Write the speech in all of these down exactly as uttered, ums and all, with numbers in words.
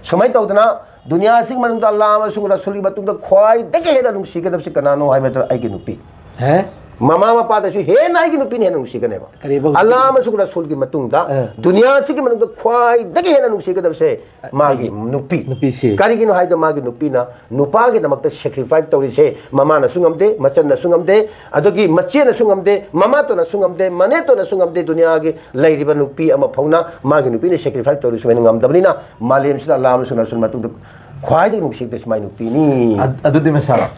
ꯁꯨꯃꯥꯏꯅ ꯇꯧꯗꯅ ꯗꯨꯅꯤꯌꯥꯁꯤꯒꯤ ꯃꯅꯨꯡꯗ ꯑꯜꯂꯥ ꯑꯃꯁꯨꯡ ꯔꯁꯨꯜꯒꯤ ꯃꯇꯨꯡꯗ ꯈ꯭ꯋꯥꯏꯗꯒꯤ ꯍꯦꯟꯅ ꯅꯨꯡꯁꯤꯒꯗꯕꯁꯤ ꯀꯅꯥꯅꯣ ꯍꯥꯏꯕꯗ ꯑꯩꯒꯤ ꯅꯨꯄꯤ꯫ ꯍꯦ? ꯃꯃꯥ ꯃꯄꯥꯗꯁꯨ ꯍꯦꯟꯅ ꯑꯩꯒꯤ ꯅꯨꯄꯤꯅ ꯍꯦꯟꯅ ꯅꯨꯡꯁꯤꯒꯅꯦꯕ꯫ ꯀꯔꯤꯕ ꯍꯧꯖꯤꯛ? ꯑꯜꯂꯥ ꯑꯃꯁꯨꯡ ꯔꯁꯨꯜꯒꯤ ꯃꯇꯨꯡꯗ ꯑ꯫ ꯗꯨꯅꯤꯌꯥꯁꯤꯒꯤ ꯃꯅꯨꯡꯗ ꯈ꯭ꯋꯥꯏꯗꯒꯤ ꯍꯦꯟꯅ ꯅꯨꯡꯁꯤꯒꯗꯕꯁꯦ ꯃꯥꯒꯤ ꯅꯨꯄꯤ꯫ ꯅꯨꯄꯤꯁꯤ꯫ ꯀꯔꯤꯒꯤꯅꯣ ꯍꯥꯏꯗ ꯃꯥꯒꯤ ꯅꯨꯄꯤꯅ ꯅꯨꯄꯥꯒꯤꯗꯃꯛꯇ ꯁꯦꯀ꯭ꯔꯤꯐꯥꯏꯁ ꯇꯧꯔꯤꯁꯦ, ꯃꯃꯥꯅꯁꯨ ꯉꯝꯗꯦ, ꯃꯆꯟꯅꯁꯨ ꯉꯝꯗꯦ, ꯑꯗꯒꯤ ꯃꯆꯦꯅꯁꯨ ꯉꯝꯗꯦ, ꯃꯃꯥꯇꯣꯟꯅꯁꯨ ꯉꯝꯗꯦ, ꯃꯅꯦꯇꯣꯟꯅꯁꯨ ꯉꯝꯗꯦ꯫ ꯗꯨꯅꯤꯌꯥꯒꯤ ꯂꯩꯔꯤꯕ ꯅꯨꯄꯤ ꯑꯃ ꯐꯥꯎꯅ ꯃꯥꯒꯤ ꯅꯨꯄꯤꯅ ꯁꯦꯀ꯭ꯔꯤꯐꯥꯏꯁ ꯇꯧꯔꯤ ꯁꯨꯃꯥꯏꯅ ꯉꯝꯗꯕꯅꯤꯅ, ꯃꯥꯂꯦꯝꯁꯤꯗ ꯑꯜꯂꯥ ꯑꯃꯁꯨꯡ ꯔꯁꯨꯜ ꯃꯇꯨꯡꯗ ꯈ꯭ꯋꯥꯏꯗꯒꯤ ꯅꯨꯡꯁꯤꯒꯗꯕꯁꯤ ꯃꯥꯏ ꯅꯨꯄꯤꯅꯤ꯫ ꯑꯗꯨꯗꯤ ꯃꯦꯁꯥꯕ,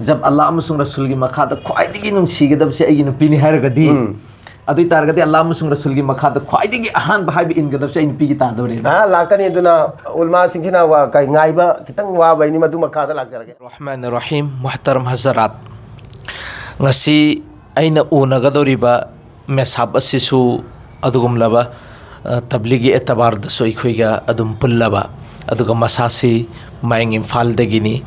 ꯖꯕ ꯑꯜꯂꯥ ꯑꯃꯁꯨꯡ ꯔꯁꯨꯜꯒꯤ ꯃꯈꯥꯗ ꯈ꯭ꯋꯥꯏꯗꯒꯤ ꯅꯨꯡꯁꯤꯒꯗꯕꯁꯦ ꯑꯩꯒꯤ ꯅꯨꯄꯤꯅꯤ ꯍꯥꯏꯔꯒꯗꯤ, ꯑꯗꯨ ꯑꯣꯏꯇꯥꯔꯒꯗꯤ ꯑꯜꯂꯥ ꯑꯃꯁꯨꯡ ꯔꯁꯨꯜꯒꯤ ꯃꯈꯥꯗ ꯈ꯭ꯋꯥꯏꯗꯒꯤ ꯑꯍꯥꯟꯕ ꯍꯥꯏꯕ ꯏꯟꯒꯗꯕꯁꯦ ꯑꯩ ꯅꯨꯄꯤꯒꯤ ꯇꯥꯗꯧꯔꯦꯅꯦ꯫ ꯑ, ꯂꯥꯛꯀꯅꯤ꯫ ꯑꯗꯨꯅ ꯎꯂꯃꯥꯁꯤꯡꯁꯤꯅ ꯋꯥ-, ꯀꯩ, ꯉꯥꯏꯕ ꯈꯤꯇꯪ ꯋꯥꯕꯩꯅꯤ, ꯃꯗꯨ ꯃꯈꯥꯗ ꯂꯥꯛꯆꯔꯒꯦ꯫ ꯔꯍꯃꯥꯟ ꯔꯍꯤꯝ, ꯃꯨꯍꯇꯔꯝ ꯍꯖꯔꯥꯠ, ꯉꯁꯤ ꯑꯩꯅ ꯎꯅꯒꯗꯧꯔꯤꯕ ꯃꯦꯁꯥꯞ ꯑꯁꯤꯁꯨ ꯑꯗꯨꯒꯨꯝꯂꯕ, ꯑ, ꯇꯕ꯭ꯂꯤꯒꯤ ꯑꯦꯇꯕꯥꯔꯗꯁꯨ ꯑꯩꯈꯣꯏꯒ ꯑꯗꯨꯝ ꯄꯨꯜꯂꯕ ꯑꯗꯨꯒ ꯃꯁꯥꯁꯤ ꯃꯌꯥꯡ ꯏꯝꯐꯥꯜꯗꯒꯤꯅꯤ꯫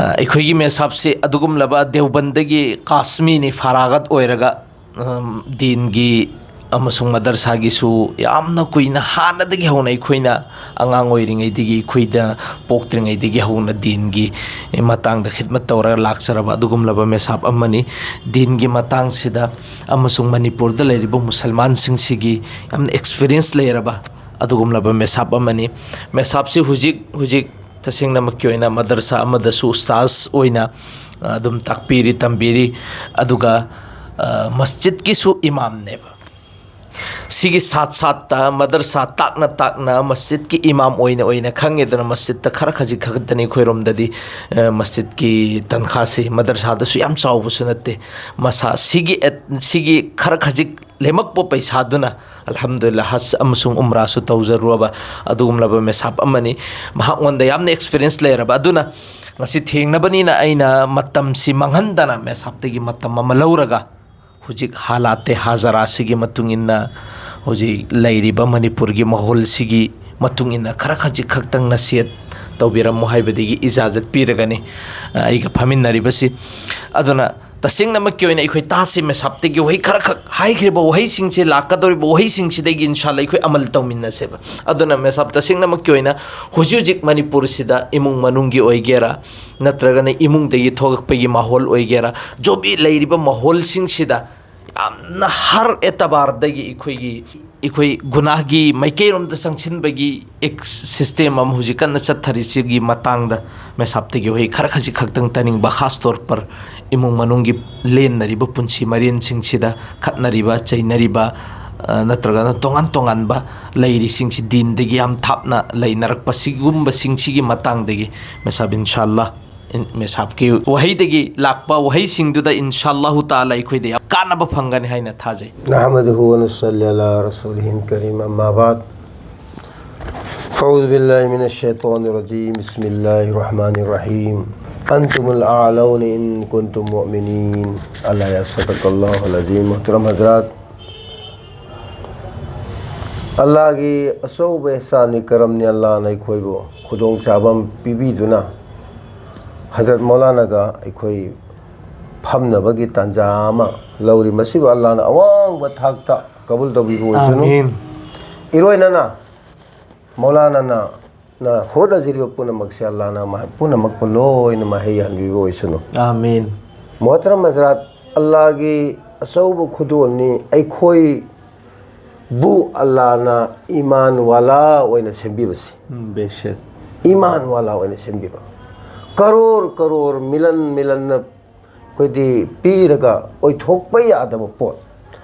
ꯑ, ꯑꯩꯈꯣꯏꯒꯤ ꯃꯦꯁꯥꯞꯁꯤ ꯑꯗꯨꯒꯨꯝꯂꯕ ꯗꯦꯎꯕꯟꯗꯒꯤ ꯀꯥꯁꯃꯤꯅꯤ ꯐꯥꯔꯥꯒꯠ ꯑꯣꯏꯔꯒ, ꯑꯝ, ꯗꯤꯟꯒꯤ ꯑꯃꯁꯨꯡ ꯃꯗꯔꯁꯥꯒꯤꯁꯨ ꯌꯥꯝꯅ ꯀꯨꯏꯅ ꯍꯥꯟꯅꯗꯒꯤ ꯍꯧꯅ ꯑꯩꯈꯣꯏꯅ ꯑꯉꯥꯡ ꯑꯣꯏꯔꯤꯉꯩꯗꯒꯤ, ꯑꯩꯈꯣꯏꯗ ꯄꯣꯛꯇ꯭ꯔꯤꯉꯩꯗꯒꯤ ꯍꯧꯅ ꯗꯤꯟꯒꯤ ꯃꯇꯥꯡꯗ ꯈꯤꯗꯃꯠ ꯇꯧꯔꯒ ꯂꯥꯛꯆꯔꯕ ꯑꯗꯨꯒꯨꯝꯂꯕ ꯃꯦꯁꯥꯞ ꯑꯃꯅꯤ꯫ ꯗꯤꯟꯒꯤ ꯃꯇꯥꯡꯁꯤꯗ ꯑꯃꯁꯨꯡ ꯃꯅꯤꯄꯨꯔꯗ ꯂꯩꯔꯤꯕ ꯃꯨꯁꯜꯃꯥꯟꯁꯤꯡꯁꯤꯒꯤ ꯌꯥꯝꯅ ꯑꯦꯛꯁꯄꯤꯔꯤꯌꯦꯟꯁ ꯂꯩꯔꯕ ꯑꯗꯨꯒꯨꯝꯂꯕ ꯃꯦꯁꯥꯞ ꯑꯃꯅꯤ꯫ ꯃꯦꯁꯥꯞꯁꯤ ꯍꯧꯖꯤꯛ ꯍꯧꯖꯤꯛ ꯇꯁꯦꯡꯅꯃꯛꯀꯤ ꯑꯣꯏꯅ ꯃꯗꯔꯁꯥ ꯑꯃꯗꯁꯨ ꯎꯁꯇꯥꯖ ꯑꯣꯏꯅ ꯑꯗꯨꯝ ꯇꯥꯛꯄꯤꯔꯤ, ꯇꯝꯕꯤꯔꯤ, ꯑꯗꯨꯒ, ꯑ, ꯃꯁꯖꯤꯗꯀꯤꯁꯨ ꯏꯃꯥꯝꯅꯦꯕ꯫ ꯁꯤꯒꯤ ꯁꯥꯠ ꯁꯥꯠꯇ ꯃꯗꯔꯁꯥ ꯇꯥꯛꯅ ꯇꯥꯛꯅ ꯃꯁꯖꯤꯗꯀꯤ ꯏꯃꯥꯝ ꯑꯣꯏꯅ ꯑꯣꯏꯅ ꯈꯪꯉꯦꯗꯅ, ꯃꯁꯖꯤꯗꯇ ꯈꯔ ꯈꯖꯤꯛ ꯈꯛꯇꯅꯤ ꯑꯩꯈꯣꯏꯔꯣꯝꯗꯗꯤ, ꯑ, ꯃꯁꯖꯤꯗꯀꯤ ꯇꯟꯈꯥꯁꯤ ꯃꯗꯔꯁꯥꯗꯁꯨ ꯌꯥꯝ ꯆꯥꯎꯕꯁꯨ ꯅꯠꯇꯦ꯫ ꯃꯁꯥ ꯁꯤꯒꯤ ꯑꯦꯠ-, ꯁꯤꯒꯤ ꯈꯔ ꯈꯖꯤꯛ ꯂꯦꯝꯃꯛꯄ ꯄꯩꯁꯥꯗꯨꯅ ꯑꯜꯍꯝꯗꯨꯂꯤꯜꯂꯥ ꯍꯖ ꯑꯃꯁꯨꯡ ꯎꯝꯔꯥꯁꯨ ꯇꯧꯖꯔꯨꯔꯕ ꯑꯗꯨꯒꯨꯝꯂꯕ ꯃꯦꯁꯥꯞ ꯑꯃꯅꯤ꯫ ꯃꯍꯥꯛꯉꯣꯟꯗ ꯌꯥꯝꯅ ꯑꯦꯛꯁꯄꯤꯔꯤꯌꯦꯟꯁ ꯂꯩꯔꯕ꯫ ꯑꯗꯨꯅ ꯉꯁꯤ ꯊꯦꯡꯅꯕꯅꯤꯅ ꯑꯩꯅ ꯃꯇꯝꯁꯤ ꯃꯥꯡꯍꯟꯗꯅ ꯃꯦꯁꯥꯞꯇꯒꯤ ꯃꯇꯝ ꯑꯃ ꯂꯧꯔꯒ ꯍꯧꯖꯤꯛ ꯍꯥꯂꯥꯠꯇꯦ ꯍꯥꯖꯔꯥꯁꯤꯒꯤ ꯃꯇꯨꯡ ꯏꯟꯅ ꯍꯧꯖꯤꯛ ꯂꯩꯔꯤꯕ ꯃꯅꯤꯄꯨꯔꯒꯤ ꯃꯍꯣꯜꯁꯤꯒꯤ ꯃꯇꯨꯡ ꯏꯟꯅ ꯈꯔ ꯈꯖꯤꯛ ꯈꯛꯇꯪ ꯅꯁꯤꯍꯠ ꯇꯧꯕꯤꯔꯝꯃꯣ ꯍꯥꯏꯕꯗꯒꯤ ꯏꯖꯥꯖꯠ ꯄꯤꯔꯒꯅꯤ꯫ ꯑꯩꯒ ꯐꯝꯃꯤꯟꯅꯔꯤꯕꯁꯤ꯫ ꯑꯗꯨꯅ ꯇꯁꯦꯡꯅꯃꯛꯀꯤ ꯑꯣꯏꯅ ꯑꯩꯈꯣꯏ ꯇꯥꯁꯤ ꯃꯦꯁꯥꯞꯇꯒꯤ ꯋꯥꯍꯩ ꯈꯔꯈꯛ ꯍꯥꯏꯈ꯭ꯔꯤꯕ ꯋꯥꯍꯩꯁꯤꯡꯁꯦ, ꯂꯥꯛꯀꯗꯧꯔꯤꯕ ꯋꯥꯍꯩꯁꯤꯡꯁꯤꯗꯒꯤ ꯏꯟꯁꯥꯜꯂꯥ ꯑꯩꯈꯣꯏ ꯑꯃꯜ ꯇꯧꯃꯤꯟꯅꯁꯦꯕ꯫ ꯑꯗꯨꯅ ꯃꯦꯁꯥꯞ, ꯇꯁꯦꯡꯅꯃꯛꯀꯤ ꯑꯣꯏꯅ ꯍꯧꯖꯤꯛ ꯍꯧꯖꯤꯛ ꯃꯅꯤꯄꯨꯔꯁꯤꯗ ꯏꯃꯨꯡ ꯃꯅꯨꯡꯒꯤ ꯑꯣꯏꯒꯦꯔꯥ, ꯅꯠꯇ꯭ꯔꯒꯅ ꯏꯃꯨꯡꯗꯒꯤ ꯊꯣꯛꯂꯛꯄꯒꯤ ꯃꯥꯍꯣꯜ ꯑꯣꯏꯒꯦꯔꯥ, ꯖꯣꯕꯤ ꯂꯩꯔꯤꯕ ꯃꯥꯍꯣꯜꯁꯤꯡꯁꯤꯗ ꯌꯥꯝꯅ ꯍꯔ ꯑꯦꯇꯕꯥꯔꯗꯒꯤ ꯑꯩꯈꯣꯏꯒꯤ, ꯑꯩꯈꯣꯏ ꯒꯨꯅꯥꯒꯤ ꯃꯥꯏꯀꯩꯔꯣꯝꯗ ꯆꯪꯁꯤꯟꯕꯒꯤ ꯑꯦꯛ-, ꯁꯤꯁꯇꯦꯝ ꯑꯃ ꯍꯧꯖꯤꯛ ꯀꯟꯅ ꯆꯠꯊꯔꯤꯁꯤꯒꯤ ꯃꯇꯥꯡꯗ ꯃꯦꯁꯥꯞꯇꯒꯤ ꯋꯥꯍꯩ ꯈꯔ ꯈꯖꯤꯛ ꯈꯛꯇꯪ ꯇꯥꯅꯤꯡꯕ, ꯈꯥꯁ ꯇꯧꯔ ꯄꯔ ꯏꯃꯨꯡ ꯃꯅꯨꯡꯒꯤ ꯂꯦꯟꯅꯔꯤꯕ ꯄꯨꯟꯁꯤ ꯃꯔꯦꯟꯁꯤꯡꯁꯤꯗ ꯈꯠꯅꯔꯤꯕ, ꯆꯩꯅꯔꯤꯕ, ꯑ, ꯅꯠꯇ꯭ꯔꯒꯅ ꯇꯣꯉꯥꯟ ꯇꯣꯉꯥꯟꯕ ꯂꯩꯔꯤꯁꯤꯡꯁꯤ, ꯗꯤꯟꯗꯒꯤ ꯌꯥꯝ ꯊꯥꯞꯅ ꯂꯩꯅꯔꯛꯄ ꯁꯤꯒꯨꯝꯕꯁꯤꯡꯁꯤꯒꯤ ꯃꯇꯥꯡꯗꯒꯤ ꯃꯦꯁꯥꯞ ꯏꯟꯁꯥꯜꯂꯥ, ꯃꯦꯁꯥꯞꯀꯤ ꯋꯥꯍꯩꯗꯒꯤ ꯂꯥꯛꯄ ꯋꯥꯍꯩꯁꯤꯡꯗꯨꯗ ꯏꯟꯁꯥꯜꯂꯥꯍꯨ ꯇꯥꯂꯥ ꯑꯩꯈꯣꯏꯗ ꯌꯥꯝ ꯀꯥꯟꯅꯕ ꯐꯪꯒꯅꯤ ꯍꯥꯏꯅ ꯊꯥꯖꯩ꯫ نحمده ونصلي على رسوله الكريم، أما بعد. فأعوذ بالله من الشيطان الرجيم. بسم الله الرحمن الرحيم. أنتم الأعلون إن كنتم مؤمنين. الله يا صدق الله العظيم. محترم حضرات، ꯑꯜꯂꯥꯍꯒꯤ ꯑꯆꯧꯕ ꯏꯍꯁꯥꯟꯅꯤ, ꯀꯔꯝꯅꯤ꯫ ꯑꯜꯂꯥꯍꯅ ꯑꯩꯈꯣꯏꯕꯨ ꯈꯨꯗꯣꯡꯆꯥꯕ ꯑꯃ ꯄꯤꯕꯤꯗꯨꯅ ꯍꯖꯔꯠ ꯃꯧꯂꯥꯅꯥꯒ ꯑꯩꯈꯣꯏ ꯐꯝꯅꯕꯒꯤ ꯇꯥꯟꯖꯥ ꯑꯃ ꯂꯧꯔꯤ꯫ ꯃꯁꯤꯕꯨ ꯑꯜꯂꯥꯍꯅ ꯑꯋꯥꯡꯕ ꯊꯥꯛꯇ ꯀꯕꯨꯜ ꯇꯧꯕꯤꯕ ꯑꯣꯏꯁꯅꯨ꯫ ꯑꯥꯃꯤꯟ꯫ ꯏꯔꯣꯏꯅꯅ ꯃꯧꯂꯥꯅꯥꯅ ꯅ ꯍꯣꯠꯅꯖꯔꯤꯕ ꯄꯨꯝꯅꯃꯛꯁꯦ ꯑꯜꯂꯥꯍꯅ ꯃꯍ-, ꯄꯨꯝꯅꯃꯛꯄꯨ ꯂꯣꯏꯅ ꯃꯍꯩ ꯌꯥꯍꯟꯕꯤꯕ ꯑꯣꯏꯁꯅꯨ꯫ ꯑꯥꯃꯤꯟ꯫ ꯃꯣꯍꯇꯔꯝ ꯍꯖꯔꯥꯠ, ꯑꯜꯂꯥꯍꯒꯤ ꯑꯆꯧꯕ ꯈꯨꯗꯣꯜꯅꯤ ꯑꯩꯈꯣꯏꯕꯨ ꯑꯜꯂꯥꯍꯅ ꯏꯃꯥꯟ ꯋꯥꯂꯥ ꯑꯣꯏꯅ ꯁꯦꯝꯕꯤꯕꯁꯤ꯫ ꯎꯝ, ꯕꯦꯁꯛ꯫ ꯏꯃꯥꯟ ꯋꯥꯂꯥ ꯑꯣꯏꯅ ꯁꯦꯝꯕꯤꯕ꯫ ꯀꯔꯣꯔ ꯀꯔꯣꯔ, ꯃꯤꯂꯟ ꯃꯤꯂꯟꯅ ꯑꯩꯈꯣꯏꯗꯤ ꯄꯤꯔꯒ ꯑꯣꯏꯊꯣꯛꯄ ꯌꯥꯗꯕ ꯄꯣꯠ꯫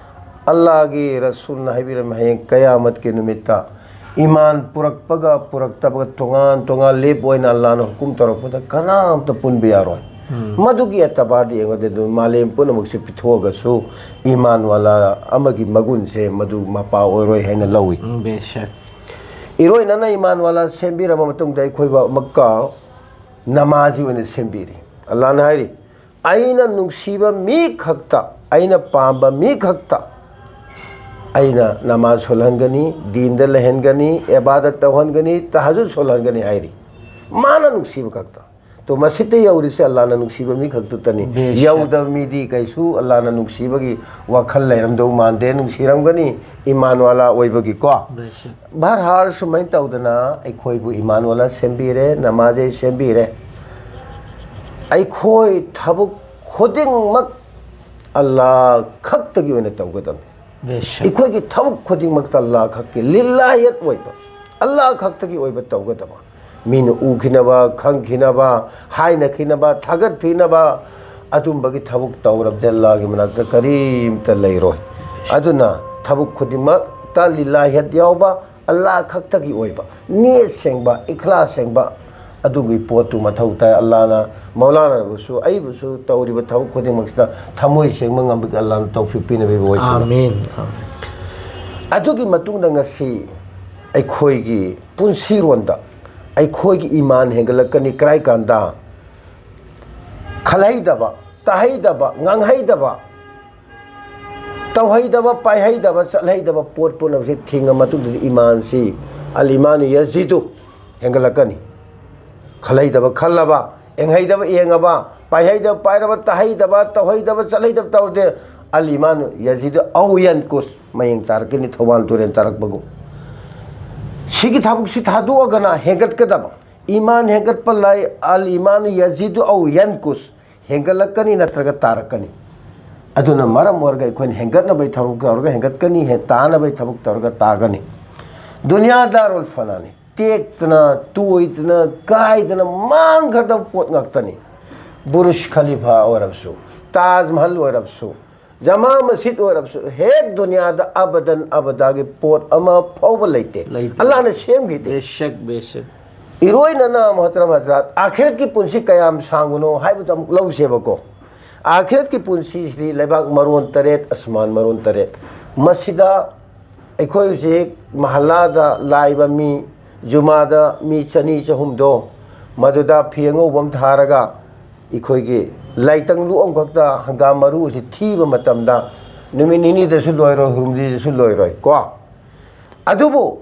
ꯑꯜꯂꯥꯍꯒꯤ ꯔꯁꯨꯜꯅ ꯍꯥꯏꯕꯤꯔꯝꯃꯤ, ꯍꯌꯦꯡ ꯀꯌꯥꯃꯠꯀꯤ ꯅꯨꯃꯤꯠꯇ ꯏꯃꯥꯟ ꯄꯨꯔꯛꯄꯒ ꯄꯨꯔꯛꯇꯕꯒ ꯇꯣꯉꯥꯟ ꯇꯣꯉꯥꯟ ꯂꯦꯞ ꯑꯣꯏꯅ ꯑꯜꯂꯥꯍꯅ ꯍꯨꯀꯨꯝ ꯇꯧꯔꯛꯄꯗ ꯀꯅꯥꯝꯇ ꯄꯨꯟꯕ ꯌꯥꯔꯣꯏ꯫ ꯎꯝ꯫ ꯃꯗꯨꯒꯤ ꯑꯦꯇꯕꯥꯔꯗꯤ ꯌꯦꯡꯉꯨꯗꯤ, ꯑꯗꯨꯝ ꯃꯥꯂꯦꯝ ꯄꯨꯝꯅꯃꯛꯁꯦ ꯄꯤꯊꯣꯛꯑꯒꯁꯨ ꯏꯃꯥꯟ ꯋꯥꯂꯥ ꯑꯃꯒꯤ ꯃꯒꯨꯟꯁꯦ ꯃꯗꯨ ꯃꯄꯥ ꯑꯣꯏꯔꯣꯏ ꯍꯥꯏꯅ ꯂꯧꯏ꯫ ꯎꯝ, ꯕꯦꯁꯛ꯫ ꯏꯔꯣꯏꯅꯅ ꯏꯃꯥꯟ ꯋꯥꯂꯥ ꯁꯦꯝꯕꯤꯔꯕ ꯃꯇꯨꯡꯗ ꯑꯩꯈꯣꯏꯕꯨ ꯑꯃꯨꯛꯀ ꯅꯃꯥꯖꯤ ꯑꯣꯏꯅ ꯁꯦꯝꯕꯤꯔꯤ꯫ ꯑꯜꯂꯥꯍꯅ ꯍꯥꯏꯔꯤ, "ꯑꯩꯅ ꯅꯨꯡꯁꯤꯕ ꯃꯤ ꯈꯛꯇ, ꯑꯩꯅ ꯄꯥꯝꯕ ꯃꯤ ꯈꯛꯇ ꯑꯩꯅ ꯅꯃꯥꯖ ꯁꯣꯜꯍꯟꯒꯅꯤ, ꯗꯤꯟꯗ ꯂꯩꯍꯟꯒꯅꯤ, ꯏꯕꯥꯗꯠ ꯇꯧꯍꯟꯒꯅꯤ, ꯇꯍꯖꯨꯗ ꯁꯣꯜꯍꯟꯒꯅꯤ" ꯍꯥꯏꯔꯤ꯫ ꯃꯥꯅ ꯅꯨꯡꯁꯤꯕ ꯈꯛꯇ꯫ ꯇꯣ, ꯃꯁꯤꯗ ꯌꯧꯔꯤꯁꯦ ꯑꯜꯂꯥꯅ ꯅꯨꯡꯁꯤꯕ ꯃꯤ ꯈꯛꯇꯇꯅꯤ꯫ ꯕꯦꯁꯛ꯫ ꯌꯧꯗꯕ ꯃꯤꯗꯤ ꯀꯩꯁꯨ ꯑꯜꯂꯥꯅ ꯅꯨꯡꯁꯤꯕꯒꯤ ꯋꯥꯈꯜ ꯂꯩꯔꯝꯗꯧ ꯃꯥꯟꯗꯦ꯫ ꯅꯨꯡꯁꯤꯔꯝꯒꯅꯤ, ꯏꯃꯥꯟꯋꯥꯂꯥ ꯑꯣꯏꯕꯒꯤꯀꯣ꯫ ꯕꯦꯁꯛ꯫ ꯚꯔꯍꯥꯔ ꯁꯨꯃꯥꯏꯅ ꯇꯧꯗꯅ ꯑꯩꯈꯣꯏꯕꯨ ꯏꯃꯥꯟꯋꯥꯂꯥ ꯁꯦꯝꯕꯤꯔꯦ, ꯅꯃꯥꯖꯦ ꯁꯦꯝꯕꯤꯔꯦ꯫ ꯑꯩꯈꯣꯏ ꯊꯕꯛ ꯈꯨꯗꯤꯡꯃꯛ ꯑꯜꯂꯥ ꯈꯛꯇꯒꯤ ꯑꯣꯏꯅ ꯇꯧꯒꯗꯕꯅꯤ꯫ ꯕꯦꯁꯛ꯫ ꯑꯩꯈꯣꯏꯒꯤ ꯊꯕꯛ ꯈꯨꯗꯤꯡꯃꯛꯇ ꯑꯜꯂꯥ ꯈꯛꯀꯤ ꯂꯤꯜꯂꯥꯍꯤꯌꯠ ꯑꯣꯏꯕ, ꯑꯜꯂꯥ ꯈꯛꯇꯒꯤ ꯑꯣꯏꯕ ꯇꯧꯒꯗꯕ꯫ ꯃꯤꯅ ꯎꯈꯤꯅꯕ, ꯈꯪꯈꯤꯅꯕ, ꯍꯥꯏꯅꯈꯤꯅꯕ, ꯊꯥꯒꯠꯄꯤꯅꯕ, ꯑꯗꯨꯝꯕꯒꯤ ꯊꯕꯛ ꯇꯧꯔꯕꯗꯤ ꯑꯜꯂꯥꯒꯤ ꯃꯅꯥꯛꯇ ꯀꯔꯤꯝꯇ ꯂꯩꯔꯣꯏ꯫ ꯑꯗꯨꯅ ꯊꯕꯛ ꯈꯨꯗꯤꯡꯃꯛꯇ ꯂꯤꯜꯂꯥꯍꯤꯌꯠ ꯌꯥꯎꯕ, ꯑꯜꯂꯥ ꯈꯛꯇꯒꯤ ꯑꯣꯏꯕ, ꯅꯤꯌꯠ ꯁꯦꯡꯕ, ꯏꯈ꯭ꯂꯥꯁ ꯁꯦꯡꯕ, ꯑꯗꯨꯒꯤ ꯄꯣꯠꯇꯨ ꯃꯊꯧ ꯇꯥꯏ꯫ ꯑꯜꯂꯥꯅ ꯃꯧꯂꯥꯅꯥꯕꯨꯁꯨ, ꯑꯩꯕꯨꯁꯨ ꯇꯧꯔꯤꯕ ꯊꯕꯛ ꯈꯨꯗꯤꯡꯃꯛꯁꯤꯗ ꯊꯃꯣꯏ ꯁꯦꯡꯕ ꯉꯝꯕꯒꯤ ꯑꯜꯂꯥꯅ ꯇꯧꯐꯤꯛ ꯄꯤꯅꯕꯤꯕ ꯑꯣꯏꯁꯅꯨ꯫ ꯑꯥꯃꯤꯟ꯫ ꯑꯥꯃꯤꯟ꯫ ꯑꯗꯨꯒꯤ ꯃꯇꯨꯡꯗ ꯉꯁꯤ ꯑꯩꯈꯣꯏꯒꯤ ꯄꯨꯟꯁꯤꯔꯣꯟꯗ ꯑꯩꯈꯣꯏꯒꯤ ꯏꯃꯥꯟ ꯍꯦꯟꯒꯠꯂꯛꯀꯅꯤ꯫ ꯀꯔꯥꯏ ꯀꯥꯟꯗ? ꯈꯜꯍꯩꯗꯕ, ꯇꯥꯍꯩꯗꯕ, ꯉꯥꯡꯍꯩꯗꯕ, ꯇꯧꯍꯩꯗꯕ, ꯄꯥꯏꯍꯩꯗꯕ, ꯆꯠꯍꯩꯗꯕ ꯄꯣꯠ ꯄꯨꯝꯅꯃꯛꯁꯤ ꯊꯤꯡꯉ ꯃꯇꯨꯡꯗꯗꯤ ꯏꯃꯥꯟꯁꯤ ꯑꯜ ꯏꯃꯥꯅꯨ ꯌꯖꯤꯗꯨ ꯍꯦꯟꯒꯠꯂꯛꯀꯅꯤ꯫ ꯈꯜꯍꯩꯗꯕ ꯈꯜꯂꯕ, ꯌꯦꯡꯍꯩꯗꯕ ꯌꯦꯡꯉꯕ, ꯄꯥꯏꯍꯩꯗꯕ ꯄꯥꯏꯔꯕ, ꯇꯥꯍꯩꯗꯕ ꯇꯧꯍꯩꯗꯕ, ꯆꯠꯍꯩꯗꯕ ꯇꯧꯔꯗꯤ ꯑꯜ ꯏꯃꯥꯅꯨ ꯌꯖꯤꯗꯨ ꯑꯧ ꯌꯟꯀꯨꯁ, ꯃꯌꯦꯡ ꯇꯥꯔꯛꯀꯅꯤ, ꯊꯧꯕꯥꯜ ꯇꯨꯔꯦꯜ ꯇꯥꯔꯛꯄꯒꯨꯝ꯫ ꯁꯤꯒꯤ ꯊꯕꯛꯁꯤ ꯊꯥꯗꯣꯛꯑꯒꯅ ꯍꯦꯟꯒꯠꯀꯗꯕ꯫ ꯏꯃꯥꯟ ꯍꯦꯟꯒꯠꯄ ꯂꯥꯏ, ꯑꯜ ꯏꯃꯥꯅꯨ ꯌꯖꯤꯗꯨ ꯑꯧ ꯌꯟꯀꯨꯁ, ꯍꯦꯟꯒꯠꯂꯛꯀꯅꯤ ꯅꯠꯇ꯭ꯔꯒ ꯇꯥꯔꯛꯀꯅꯤ꯫ ꯑꯗꯨꯅ ꯃꯔꯝ ꯑꯣꯏꯔꯒ ꯑꯩꯈꯣꯏꯅ ꯍꯦꯟꯒꯠꯅꯕꯒꯤ ꯊꯕꯛ ꯇꯧꯔꯒ ꯍꯦꯟꯒꯠꯀꯅꯤ, ꯍꯦ-, ꯇꯥꯅꯕꯒꯤ ꯊꯕꯛ ꯇꯧꯔꯒ ꯇꯥꯒꯅꯤ꯫ ꯗꯨꯅꯤꯌꯥ ꯗꯥꯔꯨꯜ ꯐꯅꯥꯅꯤ, ꯇꯦꯛꯇꯅ, ꯇꯣꯏꯗꯅ, ꯀꯥꯏꯗꯅ ꯃꯥꯡꯈ꯭ꯔꯗꯕ ꯄꯣꯠ ꯉꯥꯛꯇꯅꯤ꯫ ꯕꯨꯔꯨꯖ ꯈꯂꯤꯐꯥ ꯑꯣꯏꯔꯕꯁꯨ, ꯇꯥꯖ ꯃꯍꯜ ꯑꯣꯏꯔꯕꯁꯨ, ꯖꯃꯥ ꯃꯁꯖꯤꯗ ꯑꯣꯏꯔꯕꯁꯨ, ꯍꯦꯛ ꯗꯨꯅꯤꯌꯥꯗ ꯑꯕꯗꯟ ꯑꯕꯗꯥꯒꯤ ꯄꯣꯠ ꯑꯃ ꯐꯥꯎꯕ ꯂꯩꯇꯦ꯫ ꯂꯩꯇꯦ꯫ ꯑꯜꯂꯥꯍꯅ ꯁꯦꯝꯈꯤꯗꯦ꯫ ꯕꯦꯁꯛ, ꯕꯦꯁꯛ꯫ ꯏꯔꯣꯏꯅꯅ ꯃꯣꯍꯇꯔꯝ ꯍꯖꯔꯥꯠ, ꯑꯥꯈꯤꯔꯠꯀꯤ ꯄꯨꯟꯁꯤ ꯀꯌꯥꯝ ꯁꯥꯡꯕꯅꯣ ꯍꯥꯏꯕꯗꯨ ꯑꯃꯨꯛ ꯂꯧꯁꯦꯕꯀꯣ꯫ ꯑꯥꯈꯤꯔꯠꯀꯤ ꯄꯨꯟꯁꯤꯁꯤꯗꯤ ꯂꯩꯕꯥꯛ ꯃꯔꯣꯟ ꯇꯔꯦꯠ, ꯑꯁꯃꯥꯟ ꯃꯔꯣꯟ ꯇꯔꯦꯠ꯫ ꯃꯁꯤꯗ ꯑꯩꯈꯣꯏ ꯍꯧꯖꯤꯛ ꯃꯍꯜꯂꯥꯗ ꯂꯥꯛꯏꯕ ꯃꯤ, ꯖꯨꯃꯥꯗ ꯃꯤ ꯆꯅꯤ ꯆꯍꯨꯝꯗꯣ, ꯃꯗꯨꯗ ꯐꯤ ꯑꯉꯧꯕ ꯑꯃ ꯊꯥꯔꯒ, ꯑꯩꯈꯣꯏꯒꯤ ꯂꯥꯏꯇꯪ ꯂꯨ ꯑꯃꯈꯛꯇ ꯍꯪꯒꯥꯝ ꯃꯔꯨ ꯑꯁꯤ ꯊꯤꯕ ꯃꯇꯝꯗ ꯅꯨꯃꯤꯠ ꯅꯤꯅꯤꯗꯁꯨ ꯂꯣꯏꯔꯣꯏ, ꯍꯨꯝꯅꯤꯗꯁꯨ ꯂꯣꯏꯔꯣꯏ ꯀꯣ꯫ ꯑꯗꯨꯕꯨ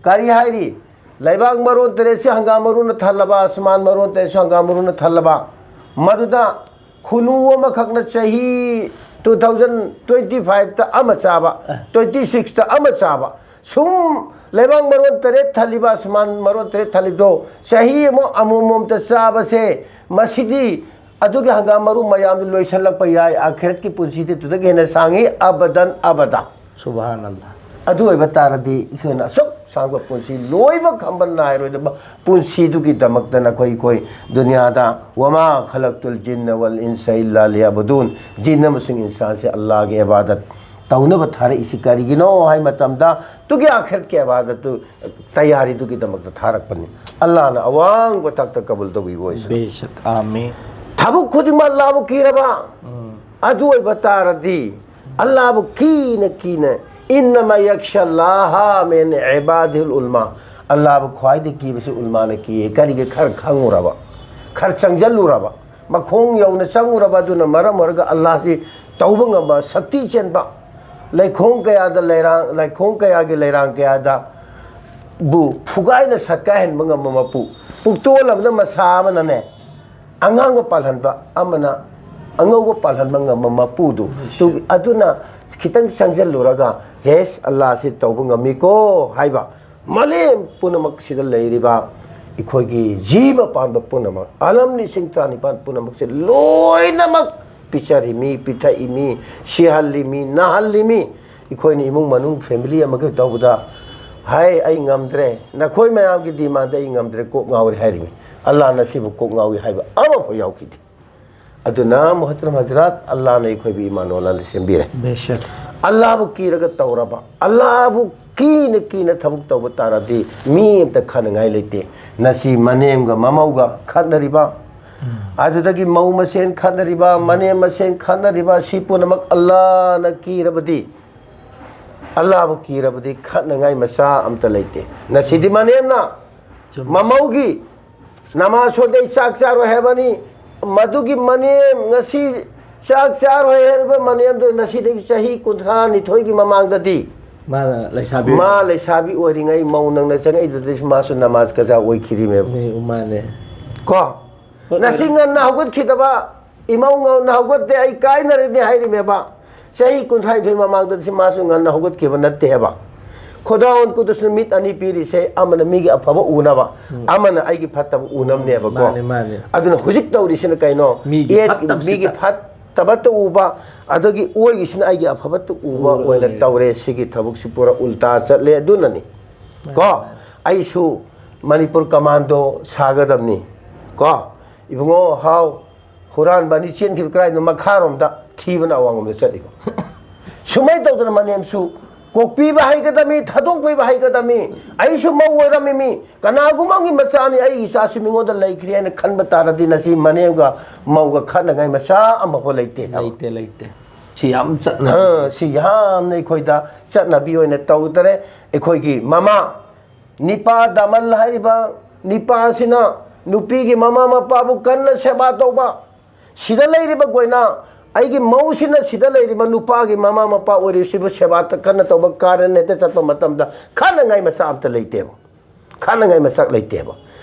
ꯀꯔꯤ ꯍꯥꯏꯔꯤ? ꯂꯩꯕꯥꯛ ꯃꯔꯣꯟ ꯇꯔꯦꯠꯁꯤ ꯍꯪꯒꯥꯝ ꯃꯔꯨꯅ ꯊꯜꯂꯕ, ꯑꯁꯃꯥꯟ ꯃꯔꯣꯟ ꯇꯔꯦꯠꯁꯨ ꯍꯪꯒꯥꯝ ꯃꯔꯨꯅ ꯊꯜꯂꯕ, ꯃꯗꯨꯗ ꯈꯨꯅꯨ ꯑꯃꯈꯛꯅ ꯆꯍꯤ two thousand twenty fiveꯇ ꯑꯃ ꯆꯥꯕ, twenty sixꯇ ꯑꯃ ꯆꯥꯕ, ꯁꯨꯝ ꯂꯩꯕꯥꯛ ꯃꯔꯣꯟ ꯇꯔꯦꯠ ꯊꯜꯂꯤꯕ, ꯑꯁꯃꯥꯟ ꯃꯔꯣꯟ ꯇꯔꯦꯠ ꯊꯜꯂꯤꯕꯗꯣ ꯆꯍꯤ ꯑꯃ ꯑꯃꯣꯃꯣꯝꯇ ꯆꯥꯕꯁꯦ, ꯃꯁꯤꯗꯤ ꯑꯗꯨꯒꯤ ꯍꯪꯒꯥꯝ ꯃꯔꯨ ꯃꯌꯥꯝꯗꯨ ꯂꯣꯏꯁꯤꯜꯂꯛꯄ ꯌꯥꯏ, ꯑꯥꯈꯤꯔꯠꯀꯤ ꯄꯨꯟꯁꯤꯗꯤ ꯑꯗꯨꯗꯒꯤ ꯍꯦꯟꯅ ꯁꯥꯡꯉꯤ, ꯑꯕꯗꯟ ꯑꯕꯗ꯫ ꯁꯨꯕꯍꯥꯅꯜꯂꯥ꯫ ꯑꯗꯨ ꯑꯣꯏꯕ ꯇꯥꯔꯗꯤ ꯑꯩꯈꯣꯏꯅ ꯑꯁꯨꯛ ꯁꯥꯡꯕ ꯄꯨꯟꯁꯤ ꯂꯣꯏꯕ ꯈꯝꯕ ꯅꯥꯏꯔꯣꯏꯗꯕ ꯄꯨꯟꯁꯤꯗꯨꯒꯤꯗꯃꯛꯇ ꯅꯈꯣꯏ ꯑꯩꯈꯣꯏ ꯗꯨꯅꯤꯌꯥꯗ "ꯋꯃꯥ ꯈꯂꯛꯇꯨꯜ ꯖꯤꯟꯅ ꯋꯜ ꯏꯟꯁ ꯏꯜꯂꯥ ꯂꯤꯌꯥꯕꯨꯗꯨꯟ", ꯖꯤꯟ ꯑꯃꯁꯨꯡ ꯏꯟꯁꯥꯟꯁꯦ ꯑꯜꯂꯥꯍꯒꯤ ꯏꯕꯥꯗꯠ ꯇꯧꯅꯕ ꯊꯥꯔꯛꯏꯁꯤ ꯀꯔꯤꯒꯤꯅꯣ ꯍꯥꯏ ꯃꯇꯝꯗ, ꯇꯨꯒꯤ ꯑꯥꯈꯤꯔꯠꯀꯤ ꯏꯕꯥꯗꯠꯇꯨ ꯇꯌꯥꯔꯤꯗꯨꯒꯤꯗꯃꯛꯇ ꯊꯥꯔꯛꯄꯅꯤ꯫ ꯑꯜꯂꯥꯍꯅ ꯑꯋꯥꯡꯕ ꯊꯥꯛꯇ ꯀꯕꯨꯜ ꯇꯧꯕꯤꯕ ꯑꯣꯏꯁꯅꯨ꯫ ꯕꯦꯁꯛ꯫ ꯑꯥꯃꯤꯟ꯫ ꯊꯕꯛ ꯈꯨꯗꯤꯡꯃꯛ ꯑꯜꯂꯥꯍꯕꯨ ꯀꯤꯔꯕ ꯑꯗꯨ ꯑꯣꯏꯕ ꯇꯥꯔꯗꯤ, ꯑꯜꯂꯥꯍꯕꯨ ꯀꯤꯅ ꯀꯤꯅ, "ꯏꯟꯅꯃꯥ ꯌꯛꯁꯜꯂꯥꯍ ꯃꯤꯟ ꯏꯕꯥꯗꯤꯜ ꯎꯂꯃꯥ", ꯑꯜꯂꯥꯍꯕꯨ ꯈ꯭ꯋꯥꯏꯗꯒꯤ ꯀꯤꯕꯁꯤ ꯎꯂꯃꯥꯅ ꯀꯤꯌꯦ꯫ ꯀꯔꯤꯒꯤ? ꯈꯔ ꯈꯪꯉꯨꯔꯕ, ꯈꯔ ꯆꯪꯁꯤꯜꯂꯨꯔꯕ, ꯃꯈꯣꯡ ꯌꯧꯅ ꯆꯪꯉꯨꯔꯕ꯫ ꯑꯗꯨꯅ ꯃꯔꯝ ꯑꯣꯏꯔꯒ ꯑꯜꯂꯥꯍꯁꯤ ꯇꯧꯕ ꯉꯝꯕ, ꯁꯛꯇꯤ ꯆꯦꯟꯕ, ꯂꯩꯈꯣꯡ ꯀꯌꯥꯗ ꯂꯩꯔꯥꯡ, ꯂꯩꯈꯣꯡ ꯀꯌꯥꯒꯤ ꯂꯩꯔꯥꯡ ꯀꯌꯥꯗ ꯕꯨ ꯐꯨꯒꯥꯏꯅ ꯁꯠꯀꯥꯏꯍꯟꯕ ꯉꯝꯕ ꯃꯄꯨ꯫ ꯄꯨꯛꯇꯣꯜ ꯑꯃꯗ ꯃꯁꯥ ꯑꯃꯅꯅꯦ, ꯑꯉꯥꯡꯕ ꯄꯥꯜꯍꯟꯕ, ꯑꯃꯅ ꯑꯉꯧꯕ ꯄꯥꯜꯍꯟꯕ ꯉꯝꯕ ꯃꯄꯨꯗꯨ꯫ ꯇꯨ-, ꯑꯗꯨꯅ ꯈꯤꯇꯪ ꯆꯪꯁꯤꯜꯂꯨꯔꯒ, "ꯍꯦꯁ, ꯑꯜꯂꯥꯍꯁꯤ ꯇꯧꯕ ꯉꯝꯃꯤꯀꯣ" ꯍꯥꯏꯕ, ꯃꯥꯂꯦꯝ ꯄꯨꯝꯅꯃꯛꯁꯤꯗ ꯂꯩꯔꯤꯕ ꯑꯩꯈꯣꯏꯒꯤ ꯖꯤꯕ ꯄꯥꯟꯕ ꯄꯨꯝꯅꯃꯛ, ꯑꯥꯂꯝ ꯂꯤꯁꯤꯡ ꯇꯔꯥꯅꯤꯄꯥꯟ ꯄꯨꯝꯅꯃꯛꯁꯦ ꯂꯣꯏꯅꯃꯛ ꯄꯤꯖꯔꯤꯃꯤ, ꯄꯤꯊꯛꯏꯃꯤ, ꯁꯤꯍꯜꯂꯤꯃꯤ, ꯅꯥꯍꯜꯂꯤꯃꯤ꯫ ꯑꯩꯈꯣꯏꯅ ꯏꯃꯨꯡ ꯃꯅꯨꯡ family ꯑꯃꯒꯤ ꯇꯧꯕꯗ, "ꯍꯥꯏ, ꯑꯩ ꯉꯝꯗ꯭ꯔꯦ, ꯅꯈꯣꯏ ꯃꯌꯥꯝꯒꯤ demandꯗ ꯑꯩ ꯉꯝꯗ꯭ꯔꯦ, ꯀꯣꯛ ꯉꯥꯎꯔꯦ" ꯍꯥꯏꯔꯤꯃꯤ꯫ ꯑꯜꯂꯥꯍꯅ ꯁꯤꯕꯨ ꯀꯣꯛ ꯉꯥꯎꯏ ꯍꯥꯏꯕ ꯑꯃꯐꯥꯎ ꯌꯥꯎꯈꯤꯗꯦ꯫ ꯑꯗꯨꯅ ꯃꯨꯍꯇꯔꯝ ꯍꯖꯔꯥꯠ, ꯑꯜꯂꯥꯍꯅ ꯑꯩꯈꯣꯏꯕꯨ ꯏꯃꯥꯟ ꯑꯜꯂꯥꯍ ꯁꯦꯝꯕꯤꯔꯦ꯫ ꯕꯦꯁꯛ꯫ ꯑꯜꯂꯥꯍꯕꯨ ꯀꯤꯔꯒ ꯇꯧꯔꯕ, ꯑꯜꯂꯥꯍꯕꯨ ꯀꯤꯅ ꯀꯤꯅ ꯊꯕꯛ ꯇꯧꯕ ꯇꯥꯔꯗꯤ, ꯃꯤ ꯑꯝꯇ ꯈꯠꯅꯉꯥꯏ ꯂꯩꯇꯦ꯫ ꯉꯁꯤ ꯃꯅꯦꯝꯒ ꯃꯃꯧꯒ ꯈꯠꯅꯔꯤꯕ, ꯑꯗꯨꯗꯒꯤ ꯃꯧ ꯃꯁꯦꯟ ꯈꯠꯅꯔꯤꯕ, ꯃꯅꯦꯝ ꯃꯁꯦꯟ ꯈꯠꯅꯔꯤꯕ, ꯁꯤ ꯄꯨꯝꯅꯃꯛ ꯑꯜꯂꯥꯍꯅ ꯀꯤꯔꯕꯗꯤ, ꯑꯜꯂꯥꯍꯕꯨ ꯀꯤꯔꯕꯗꯤ ꯈꯠꯅꯉꯥꯏ ꯃꯆꯥ ꯑꯝꯇ ꯂꯩꯇꯦ꯫ ꯉꯁꯤꯗꯤ ꯃꯅꯦꯝꯅ ꯆꯨꯝꯃꯤ꯫ ꯃꯃꯧꯒꯤ "ꯅꯃꯥ ꯁꯣꯟꯗꯩ ꯆꯥꯛ ꯆꯥꯔꯣꯏ" ꯍꯥꯏꯕꯅꯤ꯫ ꯃꯗꯨꯒꯤ ꯃꯅꯦꯝ, ꯉꯁꯤ ꯆꯥꯛ ꯆꯥꯔꯣꯏ ꯍꯥꯏꯔꯤꯕ ꯃꯅꯦꯝꯗꯨ ꯉꯁꯤꯗꯒꯤ ꯆꯍꯤ ꯀꯨꯟꯊ꯭ꯔꯥ ꯅꯤꯊꯣꯏꯒꯤ ꯃꯃꯥꯡꯗꯗꯤ ꯃꯥꯅ ꯂꯩꯁꯥꯕꯤ ꯃꯥ ꯂꯩꯁꯥꯕꯤ ꯑꯣꯏꯔꯤꯉꯩ ꯃꯧ ꯅꯪꯅ ꯆꯪꯉꯛꯏꯗꯨꯗꯁꯨ ꯃꯥꯁꯨ ꯅꯃꯥꯖ ꯀꯖꯥ ꯑꯣꯏꯈꯤꯔꯤꯃꯦꯕ꯫ ꯃꯥꯅꯦ꯫ ꯀꯣ? ꯉꯁꯤ ꯉꯟꯅ ꯍꯧꯒꯠꯈꯤꯗꯕ, ꯏꯃꯧ ꯉꯟꯅ ꯍꯧꯒꯠꯇꯦ, ꯑꯩ ꯀꯥꯏꯅꯔꯅꯤ ꯍꯥꯏꯔꯤꯃꯦꯕ꯫ ꯆꯍꯤ ꯀꯨꯟꯊ꯭ꯔꯥꯅꯤꯊꯣꯏ ꯃꯃꯥꯡꯗꯗꯤ ꯃꯥꯁꯨ ꯉꯟꯅ ꯍꯧꯒꯠꯈꯤꯕ ꯅꯠꯇꯦꯕ꯫ ꯈꯨꯗꯥꯎꯟ ꯀꯨꯗꯨꯁꯅ ꯃꯤꯠ ꯑꯅꯤ ꯄꯤꯔꯤꯁꯦ, ꯑꯃꯅ ꯃꯤꯒꯤ ꯑꯐꯕ ꯎꯅꯕ, ꯑꯃꯅ ꯑꯩꯒꯤ ꯐꯠꯇꯕ ꯎꯅꯕꯅꯦꯕꯀꯣ꯫ ꯃꯥꯅꯦ, ꯃꯥꯅꯦ꯫ ꯑꯗꯨꯅ ꯍꯧꯖꯤꯛ ꯇꯧꯔꯤꯁꯤꯅ ꯀꯩꯅꯣ? ꯃꯤꯒꯤ ꯑꯦ, ꯐꯠꯇꯕꯁꯤꯗ꯫ ꯃꯤꯒꯤ ꯐꯠꯇꯕꯇ ꯎꯕ, ꯑꯗꯒꯤ ꯑꯣꯏꯒꯤꯁꯤꯅ ꯑꯩꯒꯤ ꯑꯐꯕꯇ ꯎꯕ ꯎꯔ ꯑꯣꯏꯅ ꯂꯩꯔꯦ꯫ ꯇꯧꯔꯦ꯫ ꯁꯤꯒꯤ ꯊꯕꯛꯁꯤ ꯄꯨꯔꯥ ꯎꯜꯇꯥ ꯆꯠꯂꯦ꯫ ꯑꯗꯨꯅꯅꯤ ꯀꯣ, ꯑꯩꯁꯨ ꯃꯅꯤꯄꯨꯔ ꯀꯃꯥꯟꯗꯣ ꯁꯥꯒꯗꯕꯅꯤ ꯀꯣ꯫ ꯏꯕꯨꯡꯉꯣ ꯍꯥꯎ, ꯍꯨꯔꯥꯟꯕ ꯑꯅꯤ ꯆꯦꯟꯈꯤꯕ ꯀꯗꯥꯏꯗꯅꯣ? ꯃꯈꯥꯔꯣꯝꯗ, ꯊꯤꯕꯅ ꯑꯋꯥꯡꯂꯣꯝꯗ ꯆꯠꯂꯤꯕ꯫ ꯁꯨꯃꯥꯏꯅ ꯇꯧꯗꯅ ꯃꯅꯦꯝꯁꯨ ꯀꯣꯛꯄꯤꯕ ꯍꯩꯒꯗꯕꯅꯤ, ꯊꯥꯗꯣꯛꯄꯤꯕ ꯍꯩꯒꯗꯕꯅꯤ꯫ ꯑꯩꯁꯨ ꯃꯧ ꯑꯣꯏꯔꯝꯃꯤꯃꯤ, ꯀꯅꯥꯒꯨꯝꯕ ꯑꯃꯒꯤ ꯃꯆꯥꯅꯤ, ꯑꯩꯒꯤ ꯏꯆꯥꯁꯤ ꯃꯤꯉꯣꯟꯗ ꯂꯩꯈ꯭ꯔꯦ ꯍꯥꯏꯅ ꯈꯟꯕ ꯇꯥꯔꯗꯤ ꯉꯁꯤ ꯃꯅꯦꯝꯒ ꯃꯧꯒ ꯈꯠꯅꯉꯥꯏ ꯃꯆꯥ ꯑꯃꯐꯥꯎ ꯂꯩꯇꯦ ꯍꯥꯏꯕ꯫ ꯂꯩꯇꯦ, ꯂꯩꯇꯦ꯫ ꯁꯤ ꯌꯥꯝ ꯆꯠꯅ ꯑ, ꯁꯤ ꯌꯥꯝꯅ ꯑꯩꯈꯣꯏꯗ ꯆꯠꯅꯕꯤ ꯑꯣꯏꯅ ꯇꯧꯗꯔꯦ꯫ ꯑꯩꯈꯣꯏꯒꯤ ꯃꯃꯥ, ꯅꯤꯄꯥ ꯗꯥꯃꯜ ꯍꯥꯏꯔꯤꯕ ꯅꯤꯄꯥꯁꯤꯅ ꯅꯨꯄꯤꯒꯤ ꯃꯃꯥ ꯃꯄꯥꯕꯨ ꯀꯟꯅ ꯁꯦꯕꯥ ꯇꯧꯕ, ꯁꯤꯗ ꯂꯩꯔꯤꯕ ꯒꯣꯏꯅꯥ, ꯑꯩꯒꯤ ꯃꯧꯁꯤꯅ ꯁꯤꯗ ꯂꯩꯔꯤꯕ ꯅꯨꯄꯥꯒꯤ ꯃꯃꯥ ꯃꯄꯥ ꯑꯣꯏꯔꯤꯁꯤꯕꯨ ꯁꯦꯕꯥ ꯀꯟꯅ ꯇꯧꯕ, ꯀꯥꯔꯟ ꯍꯦꯛꯇ ꯆꯠꯄ ꯃꯇꯝꯗ ꯈꯠꯅꯉꯥꯏ ꯃꯆꯥ ꯑꯝꯇ ꯂꯩꯇꯦꯕ꯫ ꯈꯠꯅꯉꯥꯏ ꯃꯆꯥꯛ ꯂꯩꯇꯦꯕ꯫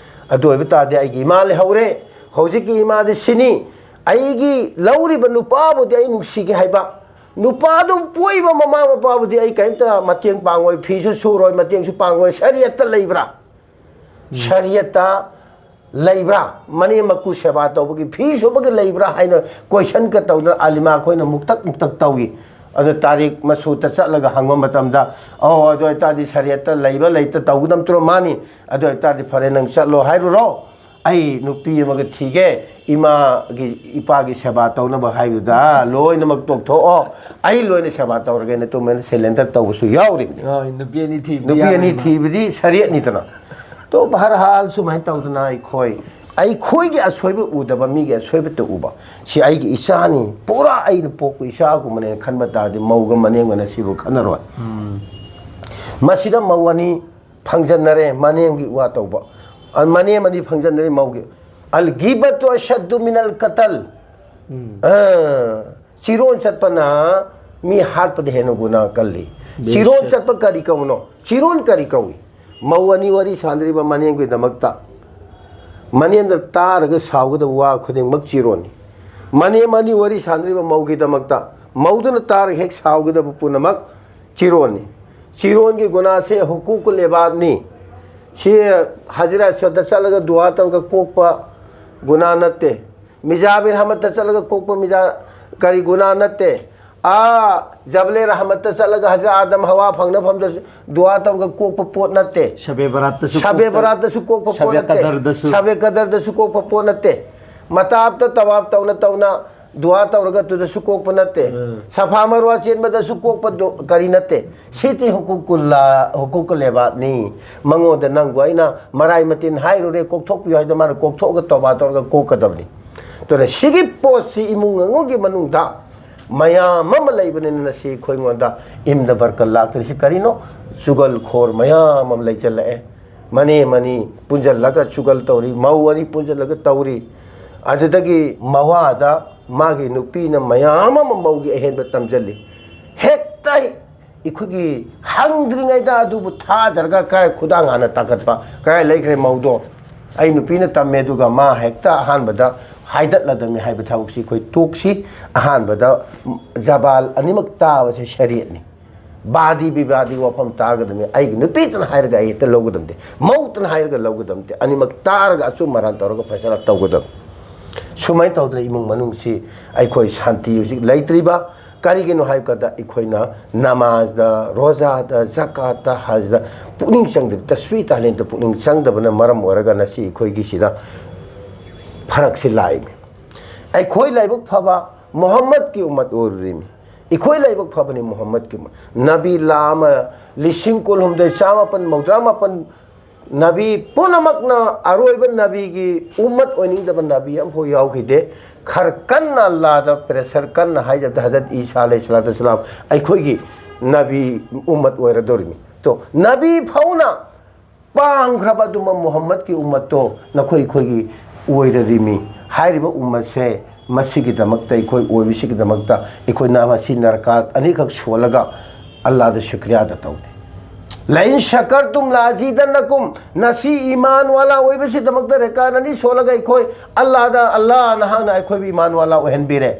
ꯑꯗꯨ ꯑꯣꯏꯕ ꯇꯥꯔꯗꯤ ꯑꯩꯒꯤ ꯏꯃꯥ ꯂꯩꯍꯧꯔꯦ꯫ ꯍꯧꯖꯤꯛꯀꯤ ꯏꯃꯥꯗꯤ ꯁꯤꯅꯤ꯫ ꯑꯩꯒꯤ ꯂꯧꯔꯤꯕ ꯅꯨꯄꯥꯕꯨꯗꯤ ꯑꯩ ꯅꯨꯡꯁꯤꯒꯦ ꯍꯥꯏꯕ, ꯅꯨꯄꯥꯗꯨ ꯄꯣꯛꯏꯕ ꯃꯃꯥ ꯃꯄꯥꯕꯨꯗꯤ ꯑꯩ ꯀꯔꯤꯝꯇ ꯃꯇꯦꯡ ꯄꯥꯡꯉꯣꯏ, ꯐꯤꯁꯨ ꯁꯨꯔꯣꯏ, ꯃꯇꯦꯡꯁꯨ ꯄꯥꯡꯉꯣꯏ꯫ ꯁꯔꯤꯌꯠꯇ ꯂꯩꯕ꯭ꯔꯥ? ꯁꯔꯤꯌꯠꯇ ꯂꯩꯕ꯭ꯔꯥ? ꯃꯅꯦꯝ ꯃꯀꯨ ꯁꯦꯕꯥ ꯇꯧꯕꯒꯤ, ꯐꯤ ꯁꯨꯕꯒꯤ ꯂꯩꯕ꯭ꯔꯥ ꯍꯥꯏꯅ ꯀꯣꯏꯁꯟꯒ ꯇꯧꯗꯅ ꯑꯂꯤꯃꯥ ꯑꯩꯈꯣꯏꯅ ꯃꯨꯛꯇꯛ ꯃꯨꯛꯇꯛ ꯇꯧꯏ꯫ ꯑꯗꯨ ꯇꯥꯔꯤꯛ ꯃꯁꯨꯠꯇ ꯆꯠꯂꯒ ꯍꯪꯕ ꯃꯇꯝꯗ, "ꯑꯧ, ꯑꯗꯨ ꯑꯣꯏꯇꯥꯔꯗꯤ ꯁꯔꯤꯌꯠꯇ ꯂꯩꯕ ꯂꯩꯇ ꯇꯧꯒꯗꯕ ꯅꯠꯇ꯭ꯔꯣ?" "ꯃꯥꯅꯤ, ꯑꯗꯨ ꯑꯣꯏꯇꯥꯔꯗꯤ ꯐꯔꯦ, ꯅꯪ ꯆꯠꯂꯣ ꯍꯥꯏꯔꯨꯔꯣ, ꯑꯩ ꯅꯨꯄꯤ ꯑꯃꯒ ꯊꯤꯒꯦ, ꯏꯃꯥꯒꯤ ꯏꯄꯥꯒꯤ ꯁꯦꯕꯥ ꯇꯧꯅꯕ ꯍꯥꯏꯕꯗꯨꯗ ꯂꯣꯏꯅꯃꯛ ꯇꯣꯛꯊꯣꯛꯑꯣ, ꯑꯩ ꯂꯣꯏꯅ ꯁꯦꯕꯥ ꯇꯧꯔꯒꯦꯅ" ꯇꯨꯃꯤꯟꯅ ꯁꯦꯂꯦꯟꯗꯔ ꯇꯧꯕꯁꯨ ꯌꯥꯎꯔꯤꯕꯅꯤ꯫ ꯍꯣꯏ, ꯅꯨꯄꯤ ꯑꯅꯤ ꯊꯤꯕꯗꯤ ꯅꯨꯄꯤ ꯑꯅꯤ ꯌꯥꯔꯣꯏꯕ꯫ ꯊꯤꯕꯗꯤ ꯁꯔꯤꯌꯠꯅꯤꯗꯅ꯫ ꯇꯣ ꯕꯍꯔꯍꯥꯜ ꯁꯨꯃꯥꯏꯅ ꯇꯧꯗꯅ ꯑꯩꯈꯣꯏ, ꯑꯩꯈꯣꯏꯒꯤ ꯑꯁꯣꯏꯕ ꯎꯗꯕ, ꯃꯤꯒꯤ ꯑꯁꯣꯏꯕꯇ ꯎꯕ꯫ ꯁꯤ ꯑꯩꯒꯤ ꯏꯆꯥꯅꯤ, ꯄꯨꯔꯥ ꯑꯩꯅ ꯄꯣꯛꯄ ꯏꯆꯥꯒꯨꯝꯕꯅꯦꯅ ꯈꯟꯕ ꯇꯥꯔꯗꯤ ꯃꯧꯒ ꯃꯅꯦꯝꯒꯅ ꯁꯤꯕꯨ ꯈꯠꯅꯔꯣꯏ꯫ ꯃꯁꯤꯗ ꯃꯧ ꯑꯅꯤ ꯐꯪꯖꯟꯅꯔꯦ, ꯃꯅꯦꯝꯒꯤ ꯋꯥ ꯇꯧꯕ꯫ ꯑ, ꯃꯅꯦꯝ ꯑꯅꯤ ꯐꯪꯖꯟꯅꯔꯦ ꯃꯧꯒꯤ꯫ "ꯑꯜ ꯒꯤꯕꯇꯨ ꯑꯁꯗꯨ ꯃꯤꯅꯜ ꯀꯇꯜ"꯫ ꯑ, ꯆꯤꯔꯣꯟ ꯆꯠꯄꯅ ꯃꯤ ꯍꯥꯠꯄꯗ ꯍꯦꯟꯅ ꯒꯨꯅꯥ ꯀꯜꯂꯤ꯫ ꯆꯤꯔꯣꯟ ꯆꯠꯄ ꯀꯔꯤ ꯀꯧꯕꯅꯣ? ꯆꯤꯔꯣꯟ ꯀꯔꯤ ꯀꯧꯏ? ꯃꯧ ꯑꯅꯤ ꯋꯥꯔꯤ ꯁꯥꯟꯅꯔꯤꯕ ꯃꯅꯦꯝꯒꯤꯗꯃꯛꯇ, ꯃꯅꯦꯝꯅ ꯇꯥꯔꯒ ꯁꯥꯎꯒꯗꯕ ꯋꯥ ꯈꯨꯗꯤꯡꯃꯛ ꯆꯤꯔꯣꯟꯅꯤ꯫ ꯃꯅꯦꯝ ꯑꯅꯤ ꯋꯥꯔꯤ ꯁꯥꯟꯅꯔꯤꯕ ꯃꯧꯒꯤꯗꯃꯛꯇ, ꯃꯧꯗꯨꯅ ꯇꯥꯔꯒ ꯍꯦꯛ ꯁꯥꯎꯒꯗꯕ ꯄꯨꯝꯅꯃꯛ ꯆꯤꯔꯣꯟꯅꯤ꯫ ꯆꯤꯔꯣꯟꯒꯤ ꯒꯨꯅꯥꯁꯦ ꯍꯨꯀꯨꯀꯨꯜ ꯏꯕꯥꯗꯅꯤ꯫ ꯁꯤ ꯍꯖꯤꯔꯥ ꯁꯣꯗ ꯆꯠꯂꯒ ꯗꯨꯋꯥ ꯇꯧꯔꯒ ꯀꯣꯛꯄ ꯒꯨꯅꯥ ꯅꯠꯇꯦ꯫ ꯃꯤꯖꯥꯕꯤꯔ ꯍꯃꯠꯇ ꯆꯠꯂꯒ ꯀꯣꯛꯄ ꯃꯤꯖꯥ ꯀꯔꯤ ꯒꯨꯅꯥ ꯅꯠꯇꯦ꯫ ꯑꯥ ꯖꯕꯂꯦ ꯔꯍꯃꯠꯇ ꯆꯠꯂꯒ ꯍꯖꯔꯠ ꯑꯥꯗꯝ ꯍꯋꯥ ꯐꯪꯅ ꯐꯝꯗ ꯗꯨꯋꯥ ꯇꯧꯔꯒ ꯀꯣꯛꯄ ꯄꯣꯠ ꯅꯠꯇꯦ꯫ ꯁꯕꯦ ꯕꯔꯥꯠꯇꯁꯨ ꯁꯕꯦ ꯀꯣꯛꯇ-, ꯕꯔꯥꯠꯇꯁꯨ ꯀꯣꯛꯄ ꯄꯣꯠ ꯁꯕꯦ ꯅꯠꯇꯦ꯫ ꯀꯗꯔꯗꯁꯨ꯫ ꯁꯕꯦ ꯀꯗꯔꯗꯁꯨ ꯀꯣꯛꯄ ꯄꯣꯠ ꯅꯠꯇꯦ꯫ ꯃꯇꯥꯞꯇ ꯇꯋꯥꯞ ꯇꯧꯅ ꯇꯧꯅ ꯗꯨꯋꯥ ꯇꯧꯔꯒ ꯑꯗꯨꯗꯁꯨ ꯀꯣꯛꯄ ꯅꯠꯇꯦ꯫ ꯎꯝ꯫ ꯁꯐꯥ ꯃꯔꯋꯥ ꯆꯦꯟꯕꯗꯁꯨ ꯀꯣꯛꯄ ꯗꯨ-, ꯀꯔꯤ ꯅꯠꯇꯦ꯫ ꯁꯤꯗꯤ ꯍꯨꯀꯨꯀꯨꯜꯂꯥ, ꯍꯨꯀꯨꯀꯨꯜ ꯏꯕꯥꯗꯅꯤ꯫ ꯃꯉꯣꯟꯗ ꯅꯪꯕꯨ ꯑꯩꯅ ꯃꯔꯥꯏ ꯃꯇꯤꯟ ꯍꯥꯏꯔꯨꯔꯦ, ꯀꯣꯛꯊꯣꯛꯄꯤꯌꯨ ꯍꯥꯏꯗꯣ ꯃꯥꯅ ꯀꯣꯛꯊꯣꯛꯑꯒ ꯇꯧꯕꯥ ꯇꯧꯔꯒ ꯀꯣꯛꯀꯗꯕꯅꯤ꯫ ꯑꯗꯨꯅ ꯁꯤꯒꯤ ꯄꯣꯠꯁꯤ ꯏꯃꯨꯡ ꯃꯅꯨꯡꯒꯤ ꯃꯅꯨꯡꯗ ꯃꯌꯥꯝ ꯑꯃ ꯂꯩꯕꯅꯤꯅ ꯁꯤ ꯑꯩꯈꯣꯏꯉꯣꯟꯗ ꯏꯝꯗ ꯕꯔꯀꯠ ꯂꯥꯛꯇ꯭ꯔꯤꯁꯤ ꯀꯔꯤꯅꯣ? ꯆꯨꯒꯜ ꯈꯣꯔ ꯃꯌꯥꯝ ꯑꯃ ꯂꯩꯁꯤꯜꯂꯛꯑꯦ꯫ ꯃꯅꯦ ꯃꯅꯤ ꯄꯨꯟꯁꯤꯜꯂꯒ ꯆꯨꯒꯜ ꯇꯧꯔꯤ, ꯃꯧ ꯑꯅꯤ ꯄꯨꯟꯁꯤꯜꯂꯒ ꯇꯧꯔꯤ꯫ ꯑꯗꯨꯗꯒꯤ ꯃꯋꯥꯗ ꯃꯥꯒꯤ ꯅꯨꯄꯤꯅ ꯃꯌꯥꯝ ꯑꯃ ꯃꯧꯒꯤ ꯑꯍꯦꯟꯕ ꯇꯝꯁꯤꯜꯂꯤ꯫ ꯍꯦꯛꯇ ꯑꯩꯈꯣꯏꯒꯤ ꯍꯪꯗ꯭ꯔꯤꯉꯩꯗ ꯑꯗꯨꯕꯨ ꯊꯥꯖꯔꯒ ꯀꯔꯥꯏ ꯈꯨꯗꯥꯡ ꯍꯥꯟꯅ ꯇꯥꯈꯠꯄ, ꯀꯔꯥꯏ ꯂꯩꯈ꯭ꯔꯦ ꯃꯧꯗꯣ? ꯑꯩ ꯅꯨꯄꯤꯅ ꯇꯝꯃꯦ, ꯑꯗꯨꯒ ꯃꯥ ꯍꯦꯛꯇ ꯑꯍꯥꯟꯕꯗ ꯍꯥꯏꯗꯠꯂꯗꯝꯃꯤ ꯍꯥꯏꯕ ꯊꯕꯛꯁꯤ ꯑꯩꯈꯣꯏ ꯇꯣꯛꯁꯤ꯫ ꯑꯍꯥꯟꯕꯗ ꯖꯕꯥꯜ ꯑꯅꯤꯃꯛ ꯇꯥꯕꯁꯦ ꯁꯔꯤꯌꯠꯅꯤ꯫ ꯕꯥꯗꯤ ꯕꯤꯕꯥꯗꯤ ꯋꯥꯐꯝ ꯇꯥꯒꯗꯕꯅꯤ꯫ ꯑꯩꯒꯤ ꯅꯨꯄꯤꯇꯅ ꯍꯥꯏꯔꯒ ꯑꯩ ꯍꯦꯛꯇ ꯂꯧꯒꯗꯕꯗꯤ, ꯃꯧꯇꯅ ꯍꯥꯏꯔꯒ ꯂꯧꯒꯗꯕꯗꯤ, ꯑꯅꯤꯃꯛ ꯇꯥꯔꯒ ꯑꯆꯨꯝ ꯑꯔꯥꯟ ꯇꯧꯔꯒ ꯐꯩꯁꯂꯥ ꯇꯧꯒꯗꯕ꯫ ꯁꯨꯃꯥꯏꯅ ꯇꯧꯗꯅ ꯏꯃꯨꯡ ꯃꯅꯨꯡꯁꯤ ꯑꯩꯈꯣꯏ ꯁꯥꯟꯇꯤ ꯍꯧꯖꯤꯛ ꯂꯩꯇ꯭ꯔꯤꯕ꯫ ꯀꯔꯤꯒꯤꯅꯣ ꯍꯥꯏꯕ ꯀꯥꯟꯗ ꯑꯩꯈꯣꯏꯅ ꯅꯃꯥꯖꯗ, ꯔꯣꯖꯥꯗ, ꯖꯀꯥꯠꯇ, ꯍꯖꯗ ꯄꯨꯛꯅꯤꯡ ꯆꯪꯗꯕ, ꯇꯁꯕꯤ ꯇꯥꯍꯂꯤꯟꯗ ꯄꯨꯛꯅꯤꯡ ꯆꯪꯗꯕꯅ ꯃꯔꯝ ꯑꯣꯏꯔꯒ ꯉꯁꯤ ꯑꯩꯈꯣꯏꯒꯤ ꯁꯤꯗ ꯐꯔꯛꯁꯤ ꯂꯥꯛꯏꯅꯤ꯫ ꯑꯩꯈꯣꯏ ꯂꯥꯏꯕꯛ ꯐꯕ ꯃꯨꯍꯝꯃꯗꯀꯤ ꯎꯝꯃꯠ ꯑꯣꯏꯔꯨꯔꯤꯃꯤ꯫ ꯑꯩꯈꯣꯏ ꯂꯥꯏꯕꯛ ꯐꯕꯅꯤ ꯃꯨꯍꯝꯃꯗꯀꯤ ꯎꯝꯃꯠ꯫ ꯅꯕꯤ ꯂꯥ ꯑꯃ ꯂꯤꯁꯤꯡ ꯀꯨꯟꯍꯨꯝꯗꯣꯏ ꯆꯥꯃꯥꯄꯟ ꯃꯧꯗ꯭ꯔꯥ ꯃꯥꯄꯟ ꯅꯕꯤ ꯄꯨꯝꯅꯃꯛꯅ ꯑꯔꯣꯏꯕ ꯅꯕꯤꯒꯤ ꯎꯝꯃꯠ ꯑꯣꯏꯅꯤꯡꯗꯕ ꯅꯕꯤ ꯑꯃꯐꯥꯎ ꯌꯥꯎꯈꯤꯗꯦ꯫ ꯈꯔ ꯀꯟꯅ ꯑꯜꯂꯥꯗ pressure ꯀꯟꯅ ꯍꯥꯏꯖꯕꯗ ꯍꯖꯔꯠ ꯏꯁꯥ ꯑꯂꯩꯍꯤ ꯁꯂꯥꯇꯨ ꯋꯁꯁꯂꯥꯝ ꯑꯩꯈꯣꯏꯒꯤ ꯅꯕꯤ ꯎꯝꯃꯠ ꯑꯣꯏꯔꯗꯧꯔꯤꯃꯤ꯫ ꯇꯣ, ꯅꯕꯤ ꯐꯥꯎꯅ ꯄꯥꯝꯈ꯭ꯔꯕ ꯑꯗꯨꯃꯛ ꯃꯨꯍꯝꯃꯗꯀꯤ ꯎꯝꯃꯠꯇꯣ ꯅꯈꯣꯏ ꯑꯩꯈꯣꯏꯒꯤ ꯑꯣꯏꯔꯔꯤꯃꯤ꯫ ꯍꯥꯏꯔꯤꯕ ꯎꯝꯃꯠꯁꯦ ꯃꯁꯤꯒꯤꯗꯃꯛꯇ, ꯑꯩꯈꯣꯏ ꯑꯣꯏꯕꯁꯤꯒꯤꯗꯃꯛꯇ ꯑꯩꯈꯣꯏꯅ ꯃꯁꯤ ꯅꯔꯀꯥ ꯑꯅꯤꯈꯛ ꯁꯣꯜꯂꯒ ꯑꯜꯂꯥꯗ ꯁꯨꯀ꯭ꯔꯤꯌꯥꯗ ꯇꯧꯅꯤ꯫ "ꯂꯥꯏꯟ ꯁꯀꯔ ꯇꯨꯝ ꯂꯥꯖꯤꯗꯟꯅꯀꯨꯝ", ꯉꯁꯤ ꯏꯃꯥꯟ ꯋꯥꯂꯥ ꯑꯣꯏꯕꯁꯤꯗꯃꯛꯇ ꯔꯀꯥꯠ ꯑꯅꯤ ꯁꯣꯜꯂꯒ ꯑꯩꯈꯣꯏ ꯑꯜꯂꯥꯗ, ꯑꯜꯂꯥ ꯅꯍꯥꯛꯅ ꯑꯩꯈꯣꯏꯕꯨ ꯏꯃꯥꯟ ꯋꯥꯂꯥ ꯑꯣꯏꯍꯟꯕꯤꯔꯦ,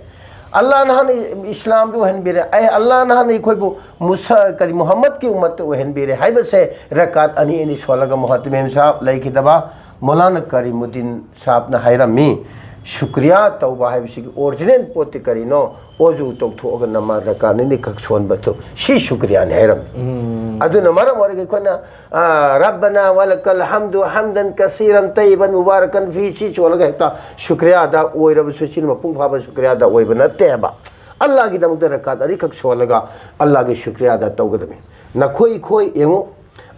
ꯑꯜꯂꯥ ꯅꯍꯥꯛꯅ ꯏꯁꯂꯥꯝꯗ ꯑꯣꯏꯍꯟꯕꯤꯔꯦ, ꯑꯩ ꯑꯜꯂꯥ ꯅꯍꯥꯛꯅ ꯑꯩꯈꯣꯏꯕꯨ ꯃꯨꯁ-, ꯀꯔꯤ, ꯃꯨꯍꯝꯃꯗꯀꯤ ꯎꯝꯃꯠꯇ ꯑꯣꯏꯍꯟꯕꯤꯔꯦ ꯍꯥꯏꯕꯁꯦ ꯔꯀꯥꯠ ꯑꯅꯤ ꯑꯅꯤ ꯁꯣꯜꯂꯒ ꯃꯨꯍꯇꯃꯤꯝ ꯁꯥꯍꯕ ꯂꯩꯈꯤꯗꯕ ꯃꯧꯂꯥꯅꯥ ꯀꯔꯤꯃꯨꯗꯤꯟ ꯁꯥꯍꯕꯅ ꯍꯥꯏꯔꯝꯃꯤ, ꯁꯨꯀ꯭ꯔꯤꯌꯥ ꯇꯧꯕ ꯍꯥꯏꯕꯁꯤꯒꯤ ꯑꯣꯔꯤꯖꯤꯅꯦꯜ ꯄꯣꯠꯇꯤ ꯀꯔꯤꯅꯣ? ꯑꯣꯖꯨ ꯇꯧꯊꯣꯛꯑꯒ ꯅꯃꯥꯖ ꯔꯀꯥꯠ ꯑꯅꯤꯈꯛ ꯁꯣꯟꯕꯗꯨ, ꯁꯤ ꯁꯨꯀ꯭ꯔꯤꯌꯥꯅꯤ ꯍꯥꯏꯔꯝꯃꯤ꯫ ꯑꯗꯨꯅ ꯃꯔꯝ ꯑꯣꯏꯔꯒ ꯑꯩꯈꯣꯏꯅ, ꯑ, "ꯔꯕꯅꯥ ꯋꯂꯀꯜ ꯍꯝꯗꯨ ꯍꯝꯗꯟ ꯀꯁꯤꯔꯟ ꯇꯩꯕꯟ ꯃꯨꯕꯥꯔꯀꯟ ꯐꯤ" ꯁꯤ ꯁꯣꯜꯂꯒ ꯍꯦꯛꯇ ꯁꯨꯀ꯭ꯔꯤꯌꯥꯗ ꯑꯣꯏꯔꯕꯁꯨ, ꯁꯤꯅ ꯃꯄꯨꯡ ꯐꯥꯕ ꯁꯨꯀ꯭ꯔꯤꯌꯥꯗ ꯑꯣꯏꯕ ꯅꯠꯇꯦꯕ꯫ ꯑꯜꯂꯥꯒꯤꯗꯃꯛꯇ ꯔꯀꯥꯠ ꯑꯅꯤꯈꯛ ꯁꯣꯜꯂꯒ ꯑꯜꯂꯥꯒꯤ ꯁꯨꯀ꯭ꯔꯤꯌꯥꯗ ꯇꯧꯒꯗꯕꯅꯤ꯫ ꯅꯈꯣꯏ, ꯑꯩꯈꯣꯏ ꯌꯦꯡꯉꯨ,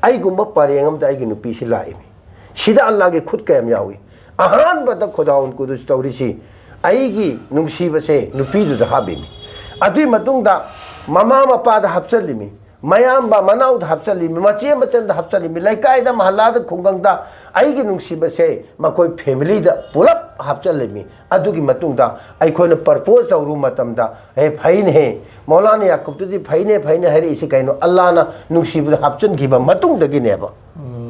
ꯑꯩꯒꯨꯝꯕ ꯄꯔꯦꯡ ꯑꯃꯗ ꯑꯩꯒꯤ ꯅꯨꯄꯤꯁꯤ ꯂꯥꯛꯏꯃꯤ꯫ ꯁꯤꯗ ꯑꯜꯂꯥꯒꯤ ꯈꯨꯠ ꯀꯌꯥꯝ ꯌꯥꯎꯏ? ꯑꯍꯥꯟꯕꯗ ꯈꯨꯗꯥꯎꯟ ꯀꯨꯗꯨꯁ ꯇꯧꯔꯤꯁꯤ ꯑꯩꯒꯤ ꯅꯨꯡꯁꯤꯕꯁꯦ ꯅꯨꯄꯤꯗꯨꯗ ꯍꯥꯞꯄꯤꯃꯤ꯫ ꯑꯗꯨꯒꯤ ꯃꯇꯨꯡꯗ ꯃꯃꯥ ꯃꯄꯥꯗ ꯍꯥꯞꯆꯜꯂꯤꯃꯤ, ꯃꯌꯥꯝꯕ ꯃꯅꯥꯎꯗ ꯍꯥꯞꯆꯜꯂꯤꯃꯤ, ꯃꯆꯦ ꯃꯆꯟꯗ ꯍꯥꯞꯆꯜꯂꯤꯃꯤ, ꯂꯩꯀꯥꯏꯗ, ꯃꯍꯜꯂꯥꯗ, ꯈꯨꯡꯒꯪꯗ ꯑꯩꯒꯤ ꯅꯨꯡꯁꯤꯕꯁꯦ ꯃꯈꯣꯏ ꯐꯦꯃꯤꯂꯤꯗ ꯄꯨꯂꯞ ꯍꯥꯞꯆꯜꯂꯤꯃꯤ꯫ ꯑꯗꯨꯒꯤ ꯃꯇꯨꯡꯗ ꯑꯩꯈꯣꯏꯅ ꯄ꯭ꯔꯄꯣꯖ ꯇꯧꯔꯨꯕ ꯃꯇꯝꯗ, "ꯍꯦ, ꯐꯩꯅꯦ, ꯃꯧꯂꯥꯅꯥ ꯌꯥꯀꯨꯕꯇꯨꯗꯤ ꯐꯩꯅꯦ, ꯐꯩꯅꯦ" ꯍꯥꯏꯔꯛꯏꯁꯤ ꯀꯩꯅꯣ? ꯑꯜꯂꯥꯅ ꯅꯨꯡꯁꯤꯕꯗ ꯍꯥꯞꯆꯤꯟꯈꯤꯕ ꯃꯇꯨꯡꯗꯒꯤꯅꯦꯕ꯫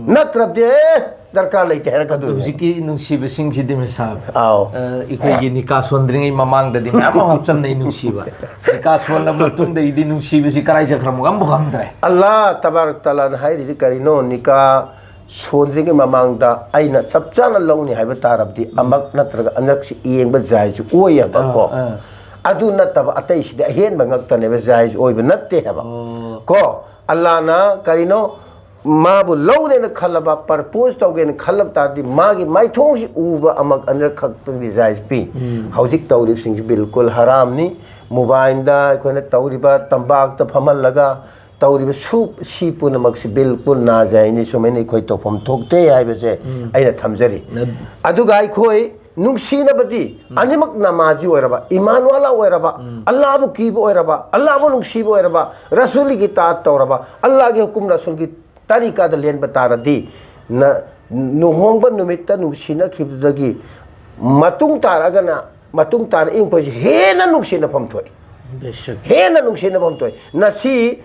ꯅꯠꯇ꯭ꯔꯕꯗꯤ, "ꯑꯦ, ꯗꯔꯀꯥꯔ ꯂꯩꯇꯦ" ꯑꯗꯣ ꯍꯥꯏꯔꯛꯀꯗꯣꯏꯅꯤ꯫ ꯍꯧꯖꯤꯛꯀꯤ ꯅꯨꯡꯁꯤꯕꯁꯤꯡꯁꯤꯗꯤ, ꯃꯦꯁꯥꯕ, ꯑꯥꯎ꯫ ꯑ, ꯑꯩꯈꯣꯏꯒꯤ ꯅꯤꯀꯥ ꯁꯣꯟꯗ꯭ꯔꯤꯉꯩ ꯃꯃꯥꯡꯗꯗꯤ ꯃꯌꯥꯝ ꯑꯃ ꯍꯥꯞꯆꯟꯅꯩ ꯅꯨꯡꯁꯤꯕ꯫ ꯅꯤꯀꯥ ꯁꯣꯟꯂ ꯃꯇꯨꯡꯗꯒꯤꯗꯤ ꯅꯨꯡꯁꯤꯕꯁꯤ ꯀꯔꯥꯏ ꯆꯠꯈ꯭ꯔꯃꯣ ꯑꯃꯐꯥꯎ ꯈꯪꯗ꯭ꯔꯦ꯫ ꯑꯜꯂꯥ ꯇꯕꯥꯔꯛ ꯇꯥꯂꯥꯅ ꯍꯥꯏꯔꯤꯗꯤ ꯀꯔꯤꯅꯣ? ꯅꯤꯀꯥ ꯁꯣꯟꯗ꯭ꯔꯤꯉꯩ ꯃꯃꯥꯡꯗ ꯑꯩꯅ ꯆꯞ ꯆꯥꯅ ꯂꯧꯅꯤ ꯍꯥꯏꯕ ꯇꯥꯔꯕꯗꯤ ꯑꯃꯛ ꯅꯠꯇ꯭ꯔꯒ ꯑꯅꯤꯔꯛꯁꯤ ꯌꯦꯡꯕ ꯖꯥꯏꯖ ꯑꯣꯏꯌꯦꯕ, ꯑꯥ, ꯀꯣ꯫ ꯑꯥ꯫ ꯑꯗꯨ ꯅꯠꯇꯕ ꯑꯇꯩꯁꯤꯗꯤ ꯑꯍꯦꯟꯕ ꯉꯛꯇꯅꯦꯕ, ꯖꯥꯏꯖ ꯑꯣꯏꯕ ꯅꯠꯇꯦ ꯍꯥꯏꯕ꯫ ꯑꯣ꯫ ꯀꯣ, ꯑꯜꯂꯥꯅ ꯀꯔꯤꯅꯣ? ꯃꯥꯕꯨ ꯂꯧꯅꯦꯅ ꯈꯜꯂꯕ, ꯄ꯭ꯔꯄꯣꯖ ꯇꯧꯒꯦꯅ ꯈꯜꯂꯕ ꯇꯥꯔꯗꯤ, ꯃꯥꯒꯤ ꯃꯥꯏꯊꯣꯡꯁꯤ ꯎꯕ ꯑꯃꯛ ꯑꯅꯤꯔꯛ ꯈꯛꯇꯪꯗꯤ ꯖꯥꯏꯖ ꯄꯤ꯫ ꯎꯝ꯫ ꯍꯧꯖꯤꯛ ꯇꯧꯔꯤꯕꯁꯤꯡꯁꯤ ꯕꯤꯜꯀꯨꯜ ꯍꯔꯥꯝꯅꯤ꯫ ꯃꯣꯕꯥꯏꯜꯗ ꯑꯩꯈꯣꯏꯅ ꯇꯧꯔꯤꯕ, ꯇꯝꯄꯥꯛꯇ ꯐꯝꯍꯜꯂꯒ ꯇꯧꯔꯤꯕ ꯁꯨ-, ꯁꯤ ꯄꯨꯝꯅꯃꯛꯁꯤ ꯕꯤꯜꯀꯨꯜ ꯅꯥꯖꯥꯏꯖꯅꯤ, ꯁꯨꯃꯥꯏꯅ ꯑꯩꯈꯣꯏ ꯇꯧꯐꯝ ꯊꯣꯛꯇꯦ ꯍꯥꯏꯕꯁꯦ ꯎꯝ꯫ ꯑꯩꯅ ꯊꯝꯖꯔꯤ꯫ ꯅ- ꯑꯗꯨꯒ ꯑꯩꯈꯣꯏ ꯅꯨꯡꯁꯤꯅꯕꯗꯤ ꯎꯝ꯫ ꯑꯅꯤꯃꯛ ꯅꯃꯥꯖꯤ ꯑꯣꯏꯔꯕ, ꯏꯃꯥꯟ ꯋꯥꯂꯥ ꯑꯣꯏꯔꯕ, ꯎꯝ꯫ ꯑꯜꯂꯥꯕꯨ ꯀꯤꯕ ꯑꯣꯏꯔꯕ, ꯑꯜꯂꯥꯕꯨ ꯅꯨꯡꯁꯤꯕ ꯑꯣꯏꯔꯕ, ꯔꯁꯨꯜꯒꯤ ꯇꯥꯠ ꯇꯧꯔꯕ, ꯑꯜꯂꯥꯒꯤ ꯍꯨꯀꯨꯝ ꯔꯁꯨꯜꯒꯤ ꯇꯔꯤꯀꯥꯗ ꯂꯦꯟꯕ ꯇꯥꯔꯗꯤ, ꯅ-, ꯂꯨꯍꯣꯡꯕ ꯅꯨꯃꯤꯠꯇ ꯅꯨꯡꯁꯤꯅꯈꯤꯕꯗꯨꯗꯒꯤ ꯃꯇꯨꯡ ꯇꯥꯔꯛꯑꯒꯅ, ꯃꯇꯨꯡ ꯇꯥꯔꯛꯏ ꯃꯈꯣꯏꯁꯤ ꯍꯦꯟꯅ ꯅꯨꯡꯁꯤꯅꯐꯝ ꯊꯣꯛꯏ꯫ ꯕꯦꯁꯛ꯫ ꯍꯦꯟꯅ ꯅꯨꯡꯁꯤꯅꯐꯝ ꯊꯣꯛꯏ꯫ ꯉꯁꯤ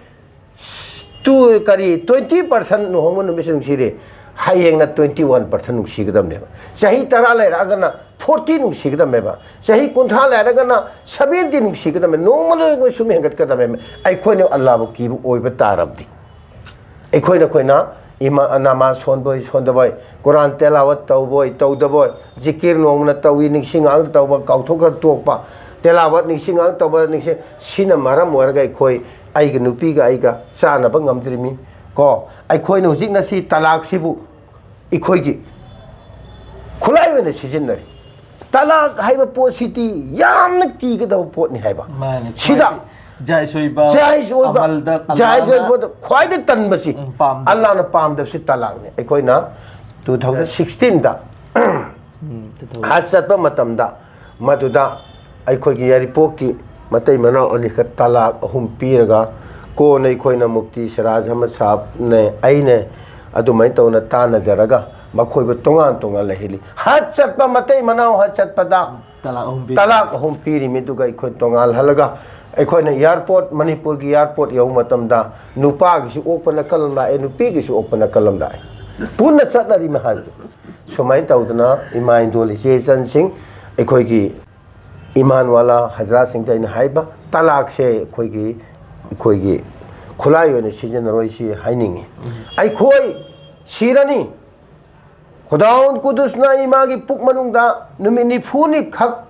ꯇꯨ ꯀꯔꯤ, ꯇ꯭ꯋꯦꯟꯇꯤ ꯄꯥꯔꯁꯦꯟ ꯂꯨꯍꯣꯡꯕ ꯅꯨꯃꯤꯠꯁꯦ ꯅꯨꯡꯁꯤꯔꯦ, ꯍꯌꯦꯡꯅ ꯇ꯭ꯋꯦꯟꯇꯤ ꯋꯥꯟ ꯄꯥꯔꯁꯦꯟ ꯅꯨꯡꯁꯤꯒꯗꯕꯅꯦꯕ꯫ ꯆꯍꯤ ꯇꯔꯥ ꯂꯩꯔꯛꯑꯒꯅ ꯐꯣꯔꯇꯤ ꯅꯨꯡꯁꯤꯒꯗꯕꯅꯦꯕ꯫ ꯆꯍꯤ ꯀꯨꯟꯊ꯭ꯔꯥ ꯂꯩꯔꯒꯅ ꯁꯕꯦꯟꯇꯤ ꯅꯨꯡꯁꯤꯒꯗꯕꯅꯦ꯫ ꯅꯣꯡꯃ ꯅꯣꯡꯃꯒꯤ ꯁꯨꯝ ꯍꯦꯟꯒꯠꯀꯗꯕꯅꯦꯕ꯫ ꯑꯩꯈꯣꯏꯅ ꯑꯜꯂꯥꯕꯨ ꯀꯤꯕ ꯑꯣꯏꯕ ꯇꯥꯔꯕꯗꯤ, ꯑꯩꯈꯣꯏꯅ ꯑꯩꯈꯣꯏꯅ ꯏꯃꯥ ꯅꯃꯥꯖ ꯁꯣꯟꯕꯣꯏ ꯁꯣꯟꯗꯕꯣꯏ, ꯀꯨꯔꯥꯟ ꯇꯦꯂꯥꯋꯠ ꯇꯧꯕꯣꯏ ꯇꯧꯗꯕꯣꯏ, ꯖꯤꯀꯤꯔ ꯅꯣꯡꯃꯅ ꯇꯧꯏ, ꯅꯤꯡꯁꯤꯡ ꯉꯥꯡꯗ ꯇꯧꯕ, ꯀꯥꯎꯊꯣꯛꯈ꯭ꯔ ꯇꯣꯛꯄ, ꯇꯦꯂꯥꯋꯠ ꯅꯤꯡꯁꯤꯡ ꯉꯥꯡꯗ ꯇꯧꯕ, ꯅꯤꯡꯁꯤꯡ, ꯁꯤꯅ ꯃꯔꯝ ꯑꯣꯏꯔꯒ ꯑꯩꯈꯣꯏ, ꯑꯩꯒꯤ ꯅꯨꯄꯤꯒ ꯑꯩꯒ ꯆꯥꯟꯅꯕ ꯉꯝꯗ꯭ꯔꯤꯃꯤ꯫ ꯀꯣ, ꯑꯩꯈꯣꯏꯅ ꯍꯧꯖꯤꯛ ꯉꯁꯤ ꯇꯂꯥꯛꯁꯤꯕꯨ ꯑꯩꯈꯣꯏꯒꯤ ꯈꯨꯠꯂꯥꯏ ꯑꯣꯏꯅ ꯁꯤꯖꯤꯟꯅꯔꯤ꯫ ꯇꯂꯥꯛ ꯍꯥꯏꯕ ꯄꯣꯠꯁꯤꯗꯤ ꯌꯥꯝꯅ ꯀꯤꯒꯗꯕ ꯄꯣꯠꯅꯤ ꯍꯥꯏꯕ꯫ ꯃꯥꯅꯦ꯫ ꯁꯤꯗ ꯈ꯭ꯋꯥꯏꯗꯒꯤ ꯖꯥꯏꯖ ꯑꯣꯏꯕ, ꯖꯥꯏꯖ ꯑꯣꯏꯕ, ꯑꯃꯜꯗ ꯖꯥꯏꯖ ꯑꯜꯂꯥꯍꯅ ꯑꯣꯏꯕ ꯈ꯭ꯋꯥꯏꯗꯒꯤ ꯇꯟꯕꯁꯤ, ꯎꯝ, ꯄꯥꯝꯗꯕ꯫ ꯑꯜꯂꯥꯍꯅ ꯄꯥꯝꯗꯕꯁꯤ ꯇꯂꯥꯛꯅꯤ꯫ ꯑꯩꯈꯣꯏꯅ ꯇꯨ ꯊꯥꯎꯖꯟ ꯁꯤꯛꯁꯇꯤꯟꯗ ꯎꯝ, two thousand. ꯍꯖ ꯆꯠꯄ ꯃꯇꯝꯗ, ꯃꯗꯨꯗ ꯑꯩꯈꯣꯏꯒꯤ ꯌꯥꯏꯔꯤꯄꯣꯛꯀꯤ ꯃꯇꯩ ꯃꯅꯥꯎ ꯑꯅꯤꯈꯛ ꯇꯂꯥꯛ ꯑꯍꯨꯝ ꯄꯤꯔꯒ, ꯀꯣꯟꯅ ꯑꯩꯈꯣꯏꯅ ꯃꯨꯐꯇꯤ ꯁꯤꯔꯥꯖ ꯑꯍꯃꯗ ꯁꯥꯍꯕꯅꯦ, ꯑꯩꯅꯦ, ꯑꯗꯨꯃꯥꯏꯅ ꯇꯧꯅ ꯇꯥꯟꯅꯖꯔꯒ ꯃꯈꯣꯏꯕꯨ ꯇꯣꯉꯥꯟ ꯇꯣꯉꯥꯟ ꯂꯩꯍꯜꯂꯤ꯫ ꯍꯖ ꯆꯠꯄ, ꯃꯇꯩ ꯃꯅꯥꯎ ꯍꯖ ꯆꯠꯄꯗ ꯇꯂꯥꯛ ꯑꯍꯨꯝ ꯄꯤ꯫ ꯇꯂꯥꯛ ꯑꯍꯨꯝ ꯄꯤꯔꯤꯃꯤ꯫ ꯑꯗꯨꯒ ꯑꯩꯈꯣꯏ ꯇꯣꯉꯥꯜꯍꯜꯂꯒ, ꯑꯩꯈꯣꯏꯅ ꯑꯦꯌꯥꯔꯄꯣꯔꯠ, ꯃꯅꯤꯄꯨꯔꯒꯤ ꯑꯦꯌꯥꯔꯄꯣꯔꯠ ꯌꯧꯕ ꯃꯇꯝꯗ, ꯅꯨꯄꯥꯒꯤꯁꯨ ꯑꯣꯛꯄ ꯅꯥꯀꯜ ꯑꯃ ꯂꯥꯛꯑꯦ, ꯅꯨꯄꯤꯒꯤꯁꯨ ꯑꯣꯛꯄ ꯅꯥꯀꯜ ꯑꯃ ꯂꯥꯛꯑꯦ꯫ ꯄꯨꯟꯅ ꯆꯠꯅꯔꯤꯃꯤ ꯍꯥꯏꯕꯗꯣ꯫ ꯁꯨꯃꯥꯏꯅ ꯇꯧꯗꯅ ꯏꯃꯥ ꯏꯟꯗꯣꯜ ꯏꯆꯦ ꯏꯆꯟꯁꯤꯡ, ꯑꯩꯈꯣꯏꯒꯤ ꯏꯃꯥꯟꯋꯥꯂꯥ ꯍꯖꯔꯥꯁꯤꯡꯗ ꯑꯩꯅ ꯍꯥꯏꯕ, ꯇꯂꯥꯛꯁꯦ ꯑꯩꯈꯣꯏꯒꯤ, ꯑꯩꯈꯣꯏꯒꯤ ꯈꯨꯠꯂꯥꯏ ꯑꯣꯏꯅ ꯁꯤꯖꯤꯟꯅꯔꯣꯏꯁꯤ ꯍꯥꯏꯅꯤꯡꯉꯤ꯫ ꯑꯩꯈꯣꯏ ꯁꯤꯔꯅꯤ, ꯈꯨꯗꯥꯎꯟ ꯀꯨꯗꯨꯁꯅ ꯏꯃꯥꯒꯤ ꯄꯨꯛ ꯃꯅꯨꯡꯗ ꯅꯨꯃꯤꯠ ꯅꯤꯐꯨꯅꯤ ꯈꯛ,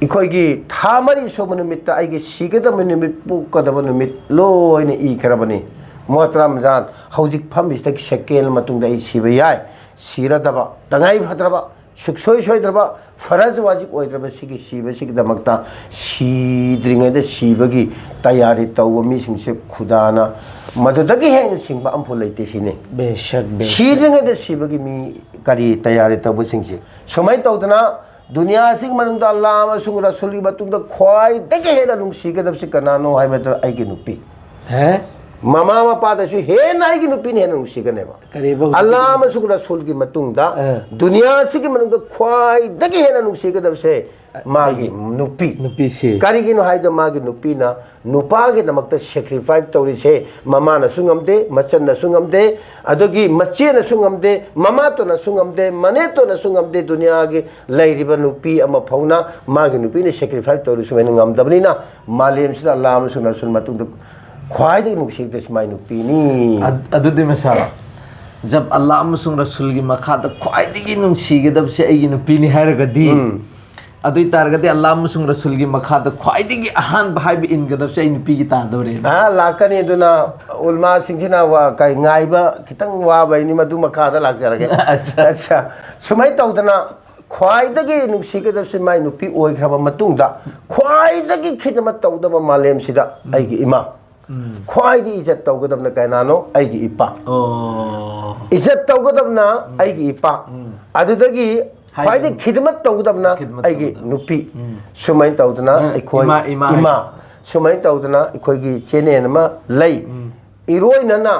ꯑꯩꯈꯣꯏꯒꯤ ꯊꯥ ꯃꯔꯤ ꯁꯨꯕ ꯅꯨꯃꯤꯠꯇ ꯑꯩꯒꯤ ꯁꯤꯒꯗꯕ ꯅꯨꯃꯤꯠ, ꯄꯣꯛꯀꯗꯕ ꯅꯨꯃꯤꯠ ꯂꯣꯏꯅ ꯏꯈ꯭ꯔꯕꯅꯤ꯫ ꯃꯣꯍꯇꯔꯝ ꯖꯥꯟ, ꯍꯧꯖꯤꯛ ꯐꯝꯃꯤꯁꯤꯗꯒꯤ ꯁꯦꯀꯦꯟ ꯃꯇꯨꯡꯗ ꯑꯩ ꯁꯤꯕ ꯌꯥꯏ꯫ ꯁꯤꯔꯗꯕ, ꯇꯉꯥꯏ ꯐꯗ꯭ꯔꯕ, ꯁꯨꯛꯁꯣꯏ ꯁꯣꯏꯗ꯭ꯔꯕ, ꯐꯔꯖ ꯋꯥꯖꯤꯕ ꯑꯣꯏꯗ꯭ꯔꯕ ꯁꯤꯒꯤ ꯁꯤꯕꯁꯤꯒꯤꯗꯃꯛꯇ, ꯁꯤꯗ꯭ꯔꯤꯉꯩꯗ ꯁꯤꯕꯒꯤ ꯇꯌꯥꯔꯤ ꯇꯧꯕ ꯃꯤꯁꯤꯡꯁꯦ ꯈꯨꯗꯥꯅ ꯃꯗꯨꯗꯒꯤ ꯍꯦꯟꯅ ꯁꯤꯡꯕ ꯑꯃꯐꯥꯎ ꯂꯩꯇꯦ ꯁꯤꯅꯤ꯫ ꯕꯦꯁꯛ, ꯕꯦꯁꯛ꯫ ꯁꯤꯗ꯭ꯔꯤꯉꯩꯗ ꯁꯤꯕꯒꯤ ꯃꯤ ꯀꯔꯤ ꯇꯌꯥꯔꯤ ꯇꯧꯕꯁꯤꯡꯁꯦ? ꯁꯨꯃꯥꯏꯅ ꯇꯧꯗꯅ ꯗꯨꯅꯤꯌꯥꯁꯤꯒꯤ ꯃꯅꯨꯡꯗ ꯑꯜꯂꯥꯍ ꯑꯃꯁꯨꯡ ꯔꯁꯨꯜꯒꯤ ꯃꯇꯨꯡꯗ ꯈ꯭ꯋꯥꯏꯗꯒꯤ ꯍꯦꯟꯅ ꯅꯨꯡꯁꯤꯒꯗꯕꯁꯤ ꯀꯅꯥꯅꯣ ꯍꯥꯏꯕꯗ ꯑꯩꯒꯤ ꯅꯨꯄꯤ꯫ ꯍꯦ? ꯃꯃꯥ ꯃꯄꯥꯗꯁꯨ ꯍꯦꯟꯅ ꯑꯩꯒꯤ ꯅꯨꯄꯤꯅ ꯍꯦꯟꯅ ꯅꯨꯡꯁꯤꯒꯅꯦꯕ꯫ ꯀꯔꯤꯕ ꯍꯧꯖꯤꯛꯀꯤ ꯑꯜꯂꯥꯍ ꯑꯃꯁꯨꯡ ꯔꯁꯨꯜꯒꯤ ꯃꯇꯨꯡꯗ ꯑ꯫ ꯗꯨꯅꯤꯌꯥꯁꯤꯒꯤ ꯃꯅꯨꯡꯗ ꯈ꯭ꯋꯥꯏꯗꯒꯤ ꯍꯦꯟꯅ ꯅꯨꯡꯁꯤꯒꯗꯕꯁꯦ ꯃꯥꯒꯤ ꯅꯨꯄꯤ꯫ ꯅꯨꯄꯤꯁꯤ꯫ ꯀꯔꯤꯒꯤꯅꯣ ꯍꯥꯏꯗ ꯃꯥꯒꯤ ꯅꯨꯄꯤꯅ ꯅꯨꯄꯥꯒꯤꯗꯃꯛꯇ ꯁꯦꯀ꯭ꯔꯤꯐꯥꯏꯁ ꯇꯧꯔꯤꯁꯦ ꯃꯃꯥꯅꯁꯨ ꯉꯝꯗꯦ, ꯃꯆꯟꯅꯁꯨ ꯉꯝꯗꯦ, ꯑꯗꯒꯤ ꯃꯆꯦꯅꯁꯨ ꯉꯝꯗꯦ, ꯃꯃꯥꯇꯣꯟꯅꯁꯨ ꯉꯝꯗꯦ, ꯃꯅꯦꯇꯣꯟꯅꯁꯨ ꯉꯝꯗꯦ꯫ ꯗꯨꯅꯤꯌꯥꯒꯤ ꯂꯩꯔꯤꯕ ꯅꯨꯄꯤ ꯑꯃ ꯐꯥꯎꯅ ꯃꯥꯒꯤ ꯅꯨꯄꯤꯅ ꯁꯦꯀ꯭ꯔꯤꯐꯥꯏꯁ ꯇꯧꯔꯤ ꯁꯨꯃꯥꯏꯅ ꯉꯝꯗꯕꯅꯤꯅ ꯃꯥꯂꯦꯝꯁꯤꯗ ꯑꯜꯂꯥꯍ ꯑꯃꯁꯨꯡ ꯔꯁꯨꯜ ꯃꯇꯨꯡꯗ ꯈ꯭ꯋꯥꯏꯗꯒꯤ ꯅꯨꯡꯁꯤꯒꯗꯕꯁꯤ ꯃꯥꯏ ꯅꯨꯄꯤꯅꯤ꯫ ꯑꯗ- ꯑꯗꯨꯗꯤ ꯃꯁꯥ ꯖꯕ ꯑꯜꯂꯥꯍ ꯑꯃꯁꯨꯡ ꯔꯁꯨꯜꯒꯤ ꯃꯈꯥꯗ ꯈ꯭ꯋꯥꯏꯗꯒꯤ ꯅꯨꯡꯁꯤꯒꯗꯕꯁꯦ ꯑꯩꯒꯤ ꯅꯨꯄꯤꯅꯤ ꯍꯥꯏꯔꯒꯗꯤ, ꯎꯝ꯫ ꯑꯗꯨ ꯑꯣꯏꯇꯥꯔꯒꯗꯤ ꯑꯜꯂꯥꯍ ꯑꯃꯁꯨꯡ ꯔꯁꯨꯜꯒꯤ ꯃꯈꯥꯗ ꯈ꯭ꯋꯥꯏꯗꯒꯤ ꯑꯍꯥꯟꯕ ꯍꯥꯏꯕ ꯏꯟꯒꯗꯕꯁꯦ ꯑꯩ ꯅꯨꯄꯤꯒꯤ ꯇꯥꯗꯧꯔꯦ꯫ ꯑꯥ, ꯂꯥꯛꯀꯅꯤ꯫ ꯑꯗꯨꯅ ꯎꯂꯃꯥꯁꯤꯡꯁꯤꯅ ꯋꯥ-, ꯀꯩ, ꯉꯥꯏꯕ ꯈꯤꯇꯪ ꯋꯥꯕꯩꯅꯤ, ꯃꯗꯨ ꯃꯈꯥꯗ ꯂꯥꯛꯆꯔꯒꯦ꯫ ꯑꯠꯆꯥ꯫ ꯑꯠꯆꯥ꯫ ꯁꯨꯃꯥꯏꯅ ꯇꯧꯗꯅ ꯈ꯭ꯋꯥꯏꯗꯒꯤ ꯅꯨꯡꯁꯤꯒꯗꯕꯁꯤ ꯃꯥꯏ ꯅꯨꯄꯤ ꯑꯣꯏꯈ꯭ꯔꯕ ꯃꯇꯨꯡꯗ ꯈ꯭ꯋꯥꯏꯗꯒꯤ ꯈꯤꯗꯃꯛ ꯇꯧꯗꯕ ꯃꯥꯂꯦꯝꯁꯤꯗ ꯑꯩꯒꯤ ꯏꯃꯥ꯫ ꯈ꯭ꯋꯥꯏꯗꯒꯤ ꯏꯖꯠ ꯇꯧꯒꯗꯕꯅ ꯀꯅꯥꯅꯣ? ꯑꯩꯒꯤ ꯏꯄꯥ꯫ ꯑꯣ꯫ ꯏꯖꯠ ꯇꯧꯒꯗꯕꯅ ꯑꯩꯒꯤ ꯏꯄꯥ꯫ ꯑꯗꯨꯗꯒꯤ ꯍꯥꯏ- ꯈ꯭ꯋꯥꯏꯗꯒꯤ ꯈꯤꯗꯃꯠ ꯇꯧꯒꯗꯕꯅ ꯈꯤꯗꯃꯠ ꯑꯩꯒꯤ ꯇꯧꯒꯗꯕ꯫ ꯅꯨꯄꯤ꯫ ꯎꯝ꯫ ꯁꯨꯃꯥꯏꯅ ꯇꯧꯗꯅ ꯑ, ꯑꯩꯈꯣꯏ ꯏꯃꯥ, ꯏꯃꯥ ꯏꯃꯥ꯫ ꯍꯥꯏ- ꯁꯨꯃꯥꯏꯅ ꯇꯧꯗꯅ ꯑꯩꯈꯣꯏꯒꯤ ꯆꯦꯅꯦꯜ ꯑꯃ ꯂꯩ꯫ ꯏꯔꯣꯏꯅꯅ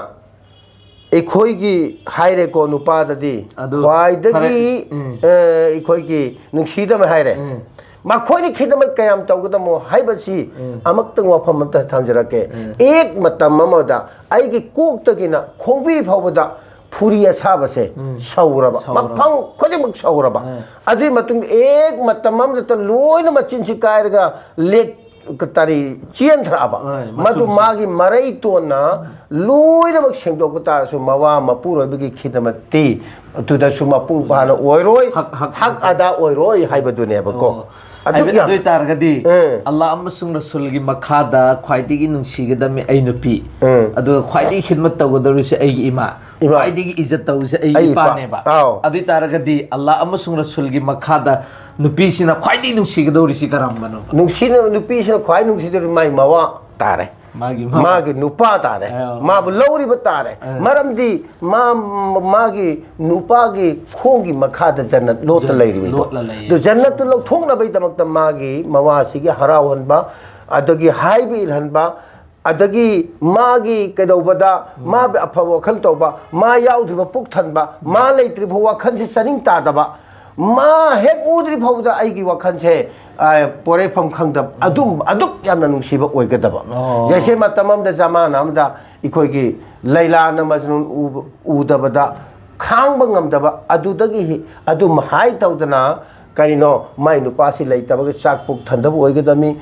ꯑꯩꯈꯣꯏꯒꯤ ꯍꯥꯏꯔꯦꯀꯣ ꯅꯨꯄꯥꯗꯗꯤ ꯑꯗꯨ ꯈ꯭ꯋꯥꯏꯗꯒꯤ ꯐꯔꯦ꯫ ꯎꯝ꯫ ꯑ, ꯑꯩꯈꯣꯏꯒꯤ ꯅꯨꯡꯁꯤꯗꯕ ꯍꯥꯏꯔꯦ꯫ ꯎꯝ꯫ ꯃꯈꯣꯏꯅ ꯈꯤꯗꯃꯛ ꯀꯌꯥꯝ ꯇꯧꯒꯗꯕꯅꯣ ꯍꯥꯏꯕꯁꯤ ꯎꯝ꯫ ꯑꯃꯛꯇꯪ ꯋꯥꯐꯝ ꯑꯃꯇ ꯊꯝꯖꯔꯛꯀꯦ꯫ ꯎꯝ꯫ ꯑꯦꯛ ꯃꯇꯝ ꯑꯃꯗ ꯑꯩꯒꯤ ꯀꯣꯛꯇꯒꯤꯅ ꯈꯣꯡꯕꯤ ꯐꯥꯎꯕꯗ ꯐꯨꯔꯤ ꯑꯁꯥꯕꯁꯦ ꯎꯝ꯫ ꯁꯧꯔꯕ, ꯁꯧꯔꯕ꯫ ꯃꯐꯝ ꯈꯨꯗꯤꯡꯃꯛ ꯁꯧꯔꯕ꯫ ꯎꯝ꯫ ꯑꯗꯨꯒꯤ ꯃꯇꯨꯡꯗ ꯑꯦꯛ ꯃꯇꯝ ꯑꯃꯗꯇ ꯂꯣꯏꯅ ꯃꯆꯤꯟꯁꯤ ꯀꯥꯏꯔꯒ ꯂꯦꯛ ꯀꯇꯥꯔꯤ ꯆꯦꯟꯊꯔꯛꯑꯕ꯫ ꯍꯣꯏ, ꯃꯗꯨ ꯃꯆꯨꯝꯁꯤ꯫ ꯃꯥꯒꯤ ꯃꯔꯩꯇꯣꯟꯅ ꯂꯣꯏꯅꯃꯛ ꯁꯦꯡꯗꯣꯛꯄ ꯇꯥꯔꯁꯨ ꯃꯋꯥ ꯃꯄꯨꯔꯣꯏꯕꯒꯤ ꯈꯤꯗꯃꯛꯇꯤ ꯑꯗꯨꯗꯁꯨ ꯃꯄꯨꯡ ꯐꯥꯅ ꯑꯣꯏꯔꯣꯏ, ꯍꯛ- ꯍꯛ- ꯍꯛ ꯑꯗꯥ ꯑꯣꯏꯔꯣꯏ ꯍꯥꯏꯕꯗꯨꯅꯦꯕꯀꯣ꯫ ꯑꯣ꯫ ꯑꯗꯨꯛ ꯍꯥꯏꯕꯗꯤ ꯌꯥꯝ- ꯑꯗꯨ ꯑꯣꯏꯇꯥꯔꯒꯗꯤ ꯎꯝ꯫ ꯑꯜꯂꯥꯍ ꯑꯃꯁꯨꯡ ꯔꯁꯨꯜꯒꯤ ꯃꯈꯥꯗ ꯈ꯭ꯋꯥꯏꯗꯒꯤ ꯅꯨꯡꯁꯤꯒꯗꯕ ꯑꯩ ꯅꯨꯄꯤ꯫ ꯎꯝ꯫ ꯑꯗꯨꯒ ꯈ꯭ꯋꯥꯏꯗꯒꯤ ꯈꯤꯗꯃꯠ ꯇꯧꯒꯗꯧꯔꯤꯁꯦ ꯑꯩꯒꯤ ꯏꯃꯥ꯫ ꯏꯃꯥ꯫ ꯈ꯭ꯋꯥꯏꯗꯒꯤ ꯏꯖꯠ ꯇꯧꯔꯤꯁꯦ ꯑꯩꯒꯤ ꯑꯩ ꯏꯄꯥ꯫ ꯏꯄꯥꯅꯦꯕ꯫ ꯑꯥꯎ꯫ ꯑꯗꯨ ꯑꯣꯏꯇꯥꯔꯒꯗꯤ ꯑꯜꯂꯥꯍ ꯑꯃꯁꯨꯡ ꯔꯁꯨꯜꯒꯤ ꯃꯈꯥꯗ ꯅꯨꯄꯤꯁꯤꯅ ꯈ꯭ꯋꯥꯏꯗꯒꯤ ꯅꯨꯡꯁꯤꯒꯗꯧꯔꯤꯁꯤ ꯀꯔꯝꯕꯅꯣ? ꯅꯨꯡꯁꯤꯅ ꯅꯨꯄꯤꯁꯤꯅ ꯈ꯭ꯋꯥꯏ ꯅꯨꯡꯁꯤꯗꯧꯔꯤ ꯃꯥꯏ ꯃꯋꯥ ꯇꯥꯔꯦ꯫ ꯃꯥꯒꯤ ꯃꯋꯥ꯫ ꯃꯥꯒꯤ ꯅꯨꯄꯥ ꯇꯥꯔꯦ꯫ ꯑꯥ꯫ ꯃꯥꯕꯨ ꯂꯧꯔꯤꯕ ꯇꯥꯔꯦ꯫ ꯑꯥ꯫ ꯃꯔꯝꯗꯤ ꯃꯥ-, ꯃꯥꯒꯤ ꯅꯨꯄꯥꯒꯤ ꯈꯣꯡꯒꯤ ꯃꯈꯥꯗ ꯖꯟꯅꯠ ꯂꯣꯠꯇ ꯖꯟꯅꯠ ꯂꯩꯔꯤꯕꯗꯣ꯫ ꯂꯣꯠꯂ ꯂꯩꯌꯦ꯫ ꯑꯗꯨ ꯖꯟꯅꯠꯇꯨ ꯂꯧꯊꯣꯛꯅꯕꯒꯤꯗꯃꯛꯇ ꯃꯥꯒꯤ ꯃꯋꯥꯁꯤꯒꯤ ꯍꯔꯥꯎꯍꯟꯕ, ꯑꯗꯒꯤ ꯍꯥꯏꯕ ꯏꯜꯍꯟꯕ, ꯑꯗꯒꯤ ꯃꯥꯒꯤ ꯀꯩꯗꯧꯕꯗ ꯃꯥ ꯑꯐꯕ ꯋꯥꯈꯜ ꯇꯧꯕ, ꯃꯥ ꯌꯥꯎꯗ꯭ꯔꯤꯕ ꯄꯨꯛ ꯊꯟꯕ, ꯃꯥ ꯂꯩꯇ꯭ꯔꯤꯕ ꯋꯥꯈꯜꯁꯦ ꯆꯥꯅꯤꯡ ꯇꯥꯗꯕ, ꯃꯥ ꯍꯦꯛ ꯎꯗ꯭ꯔꯤ ꯐꯥꯎꯕꯗ ꯑꯩꯒꯤ ꯋꯥꯈꯜꯁꯦ, ꯑ, ꯄꯣꯔꯩꯐꯝ ꯈꯪꯗꯕ, ꯑꯗꯨꯝ ꯑꯗꯨꯛ ꯌꯥꯝꯅ ꯅꯨꯡꯁꯤꯕ ꯑꯣꯏꯒꯗꯕ꯫ ꯑꯣ꯫ ꯖꯩꯁꯦ ꯃꯇꯝ ꯑꯃꯗ, ꯖꯃꯥꯅ ꯑꯃꯗ ꯑꯩꯈꯣꯏꯒꯤ ꯂꯩꯂꯥꯅ ꯃꯖꯅꯨꯟ ꯎꯕ-, ꯎꯗꯕꯗ ꯈꯥꯡꯕ ꯉꯝꯗꯕ, ꯑꯗꯨꯗꯒꯤ ꯍꯤ-, ꯑꯗꯨꯝ ꯍꯥꯏ ꯇꯧꯗꯅ, ꯀꯔꯤꯅꯣ, ꯃꯥꯏ ꯅꯨꯄꯥꯁꯤ ꯂꯩꯇꯕꯒꯤ ꯆꯥꯛ ꯄꯨꯛ ꯊꯟꯗꯕ ꯑꯣꯏꯒꯗꯕꯅꯤ,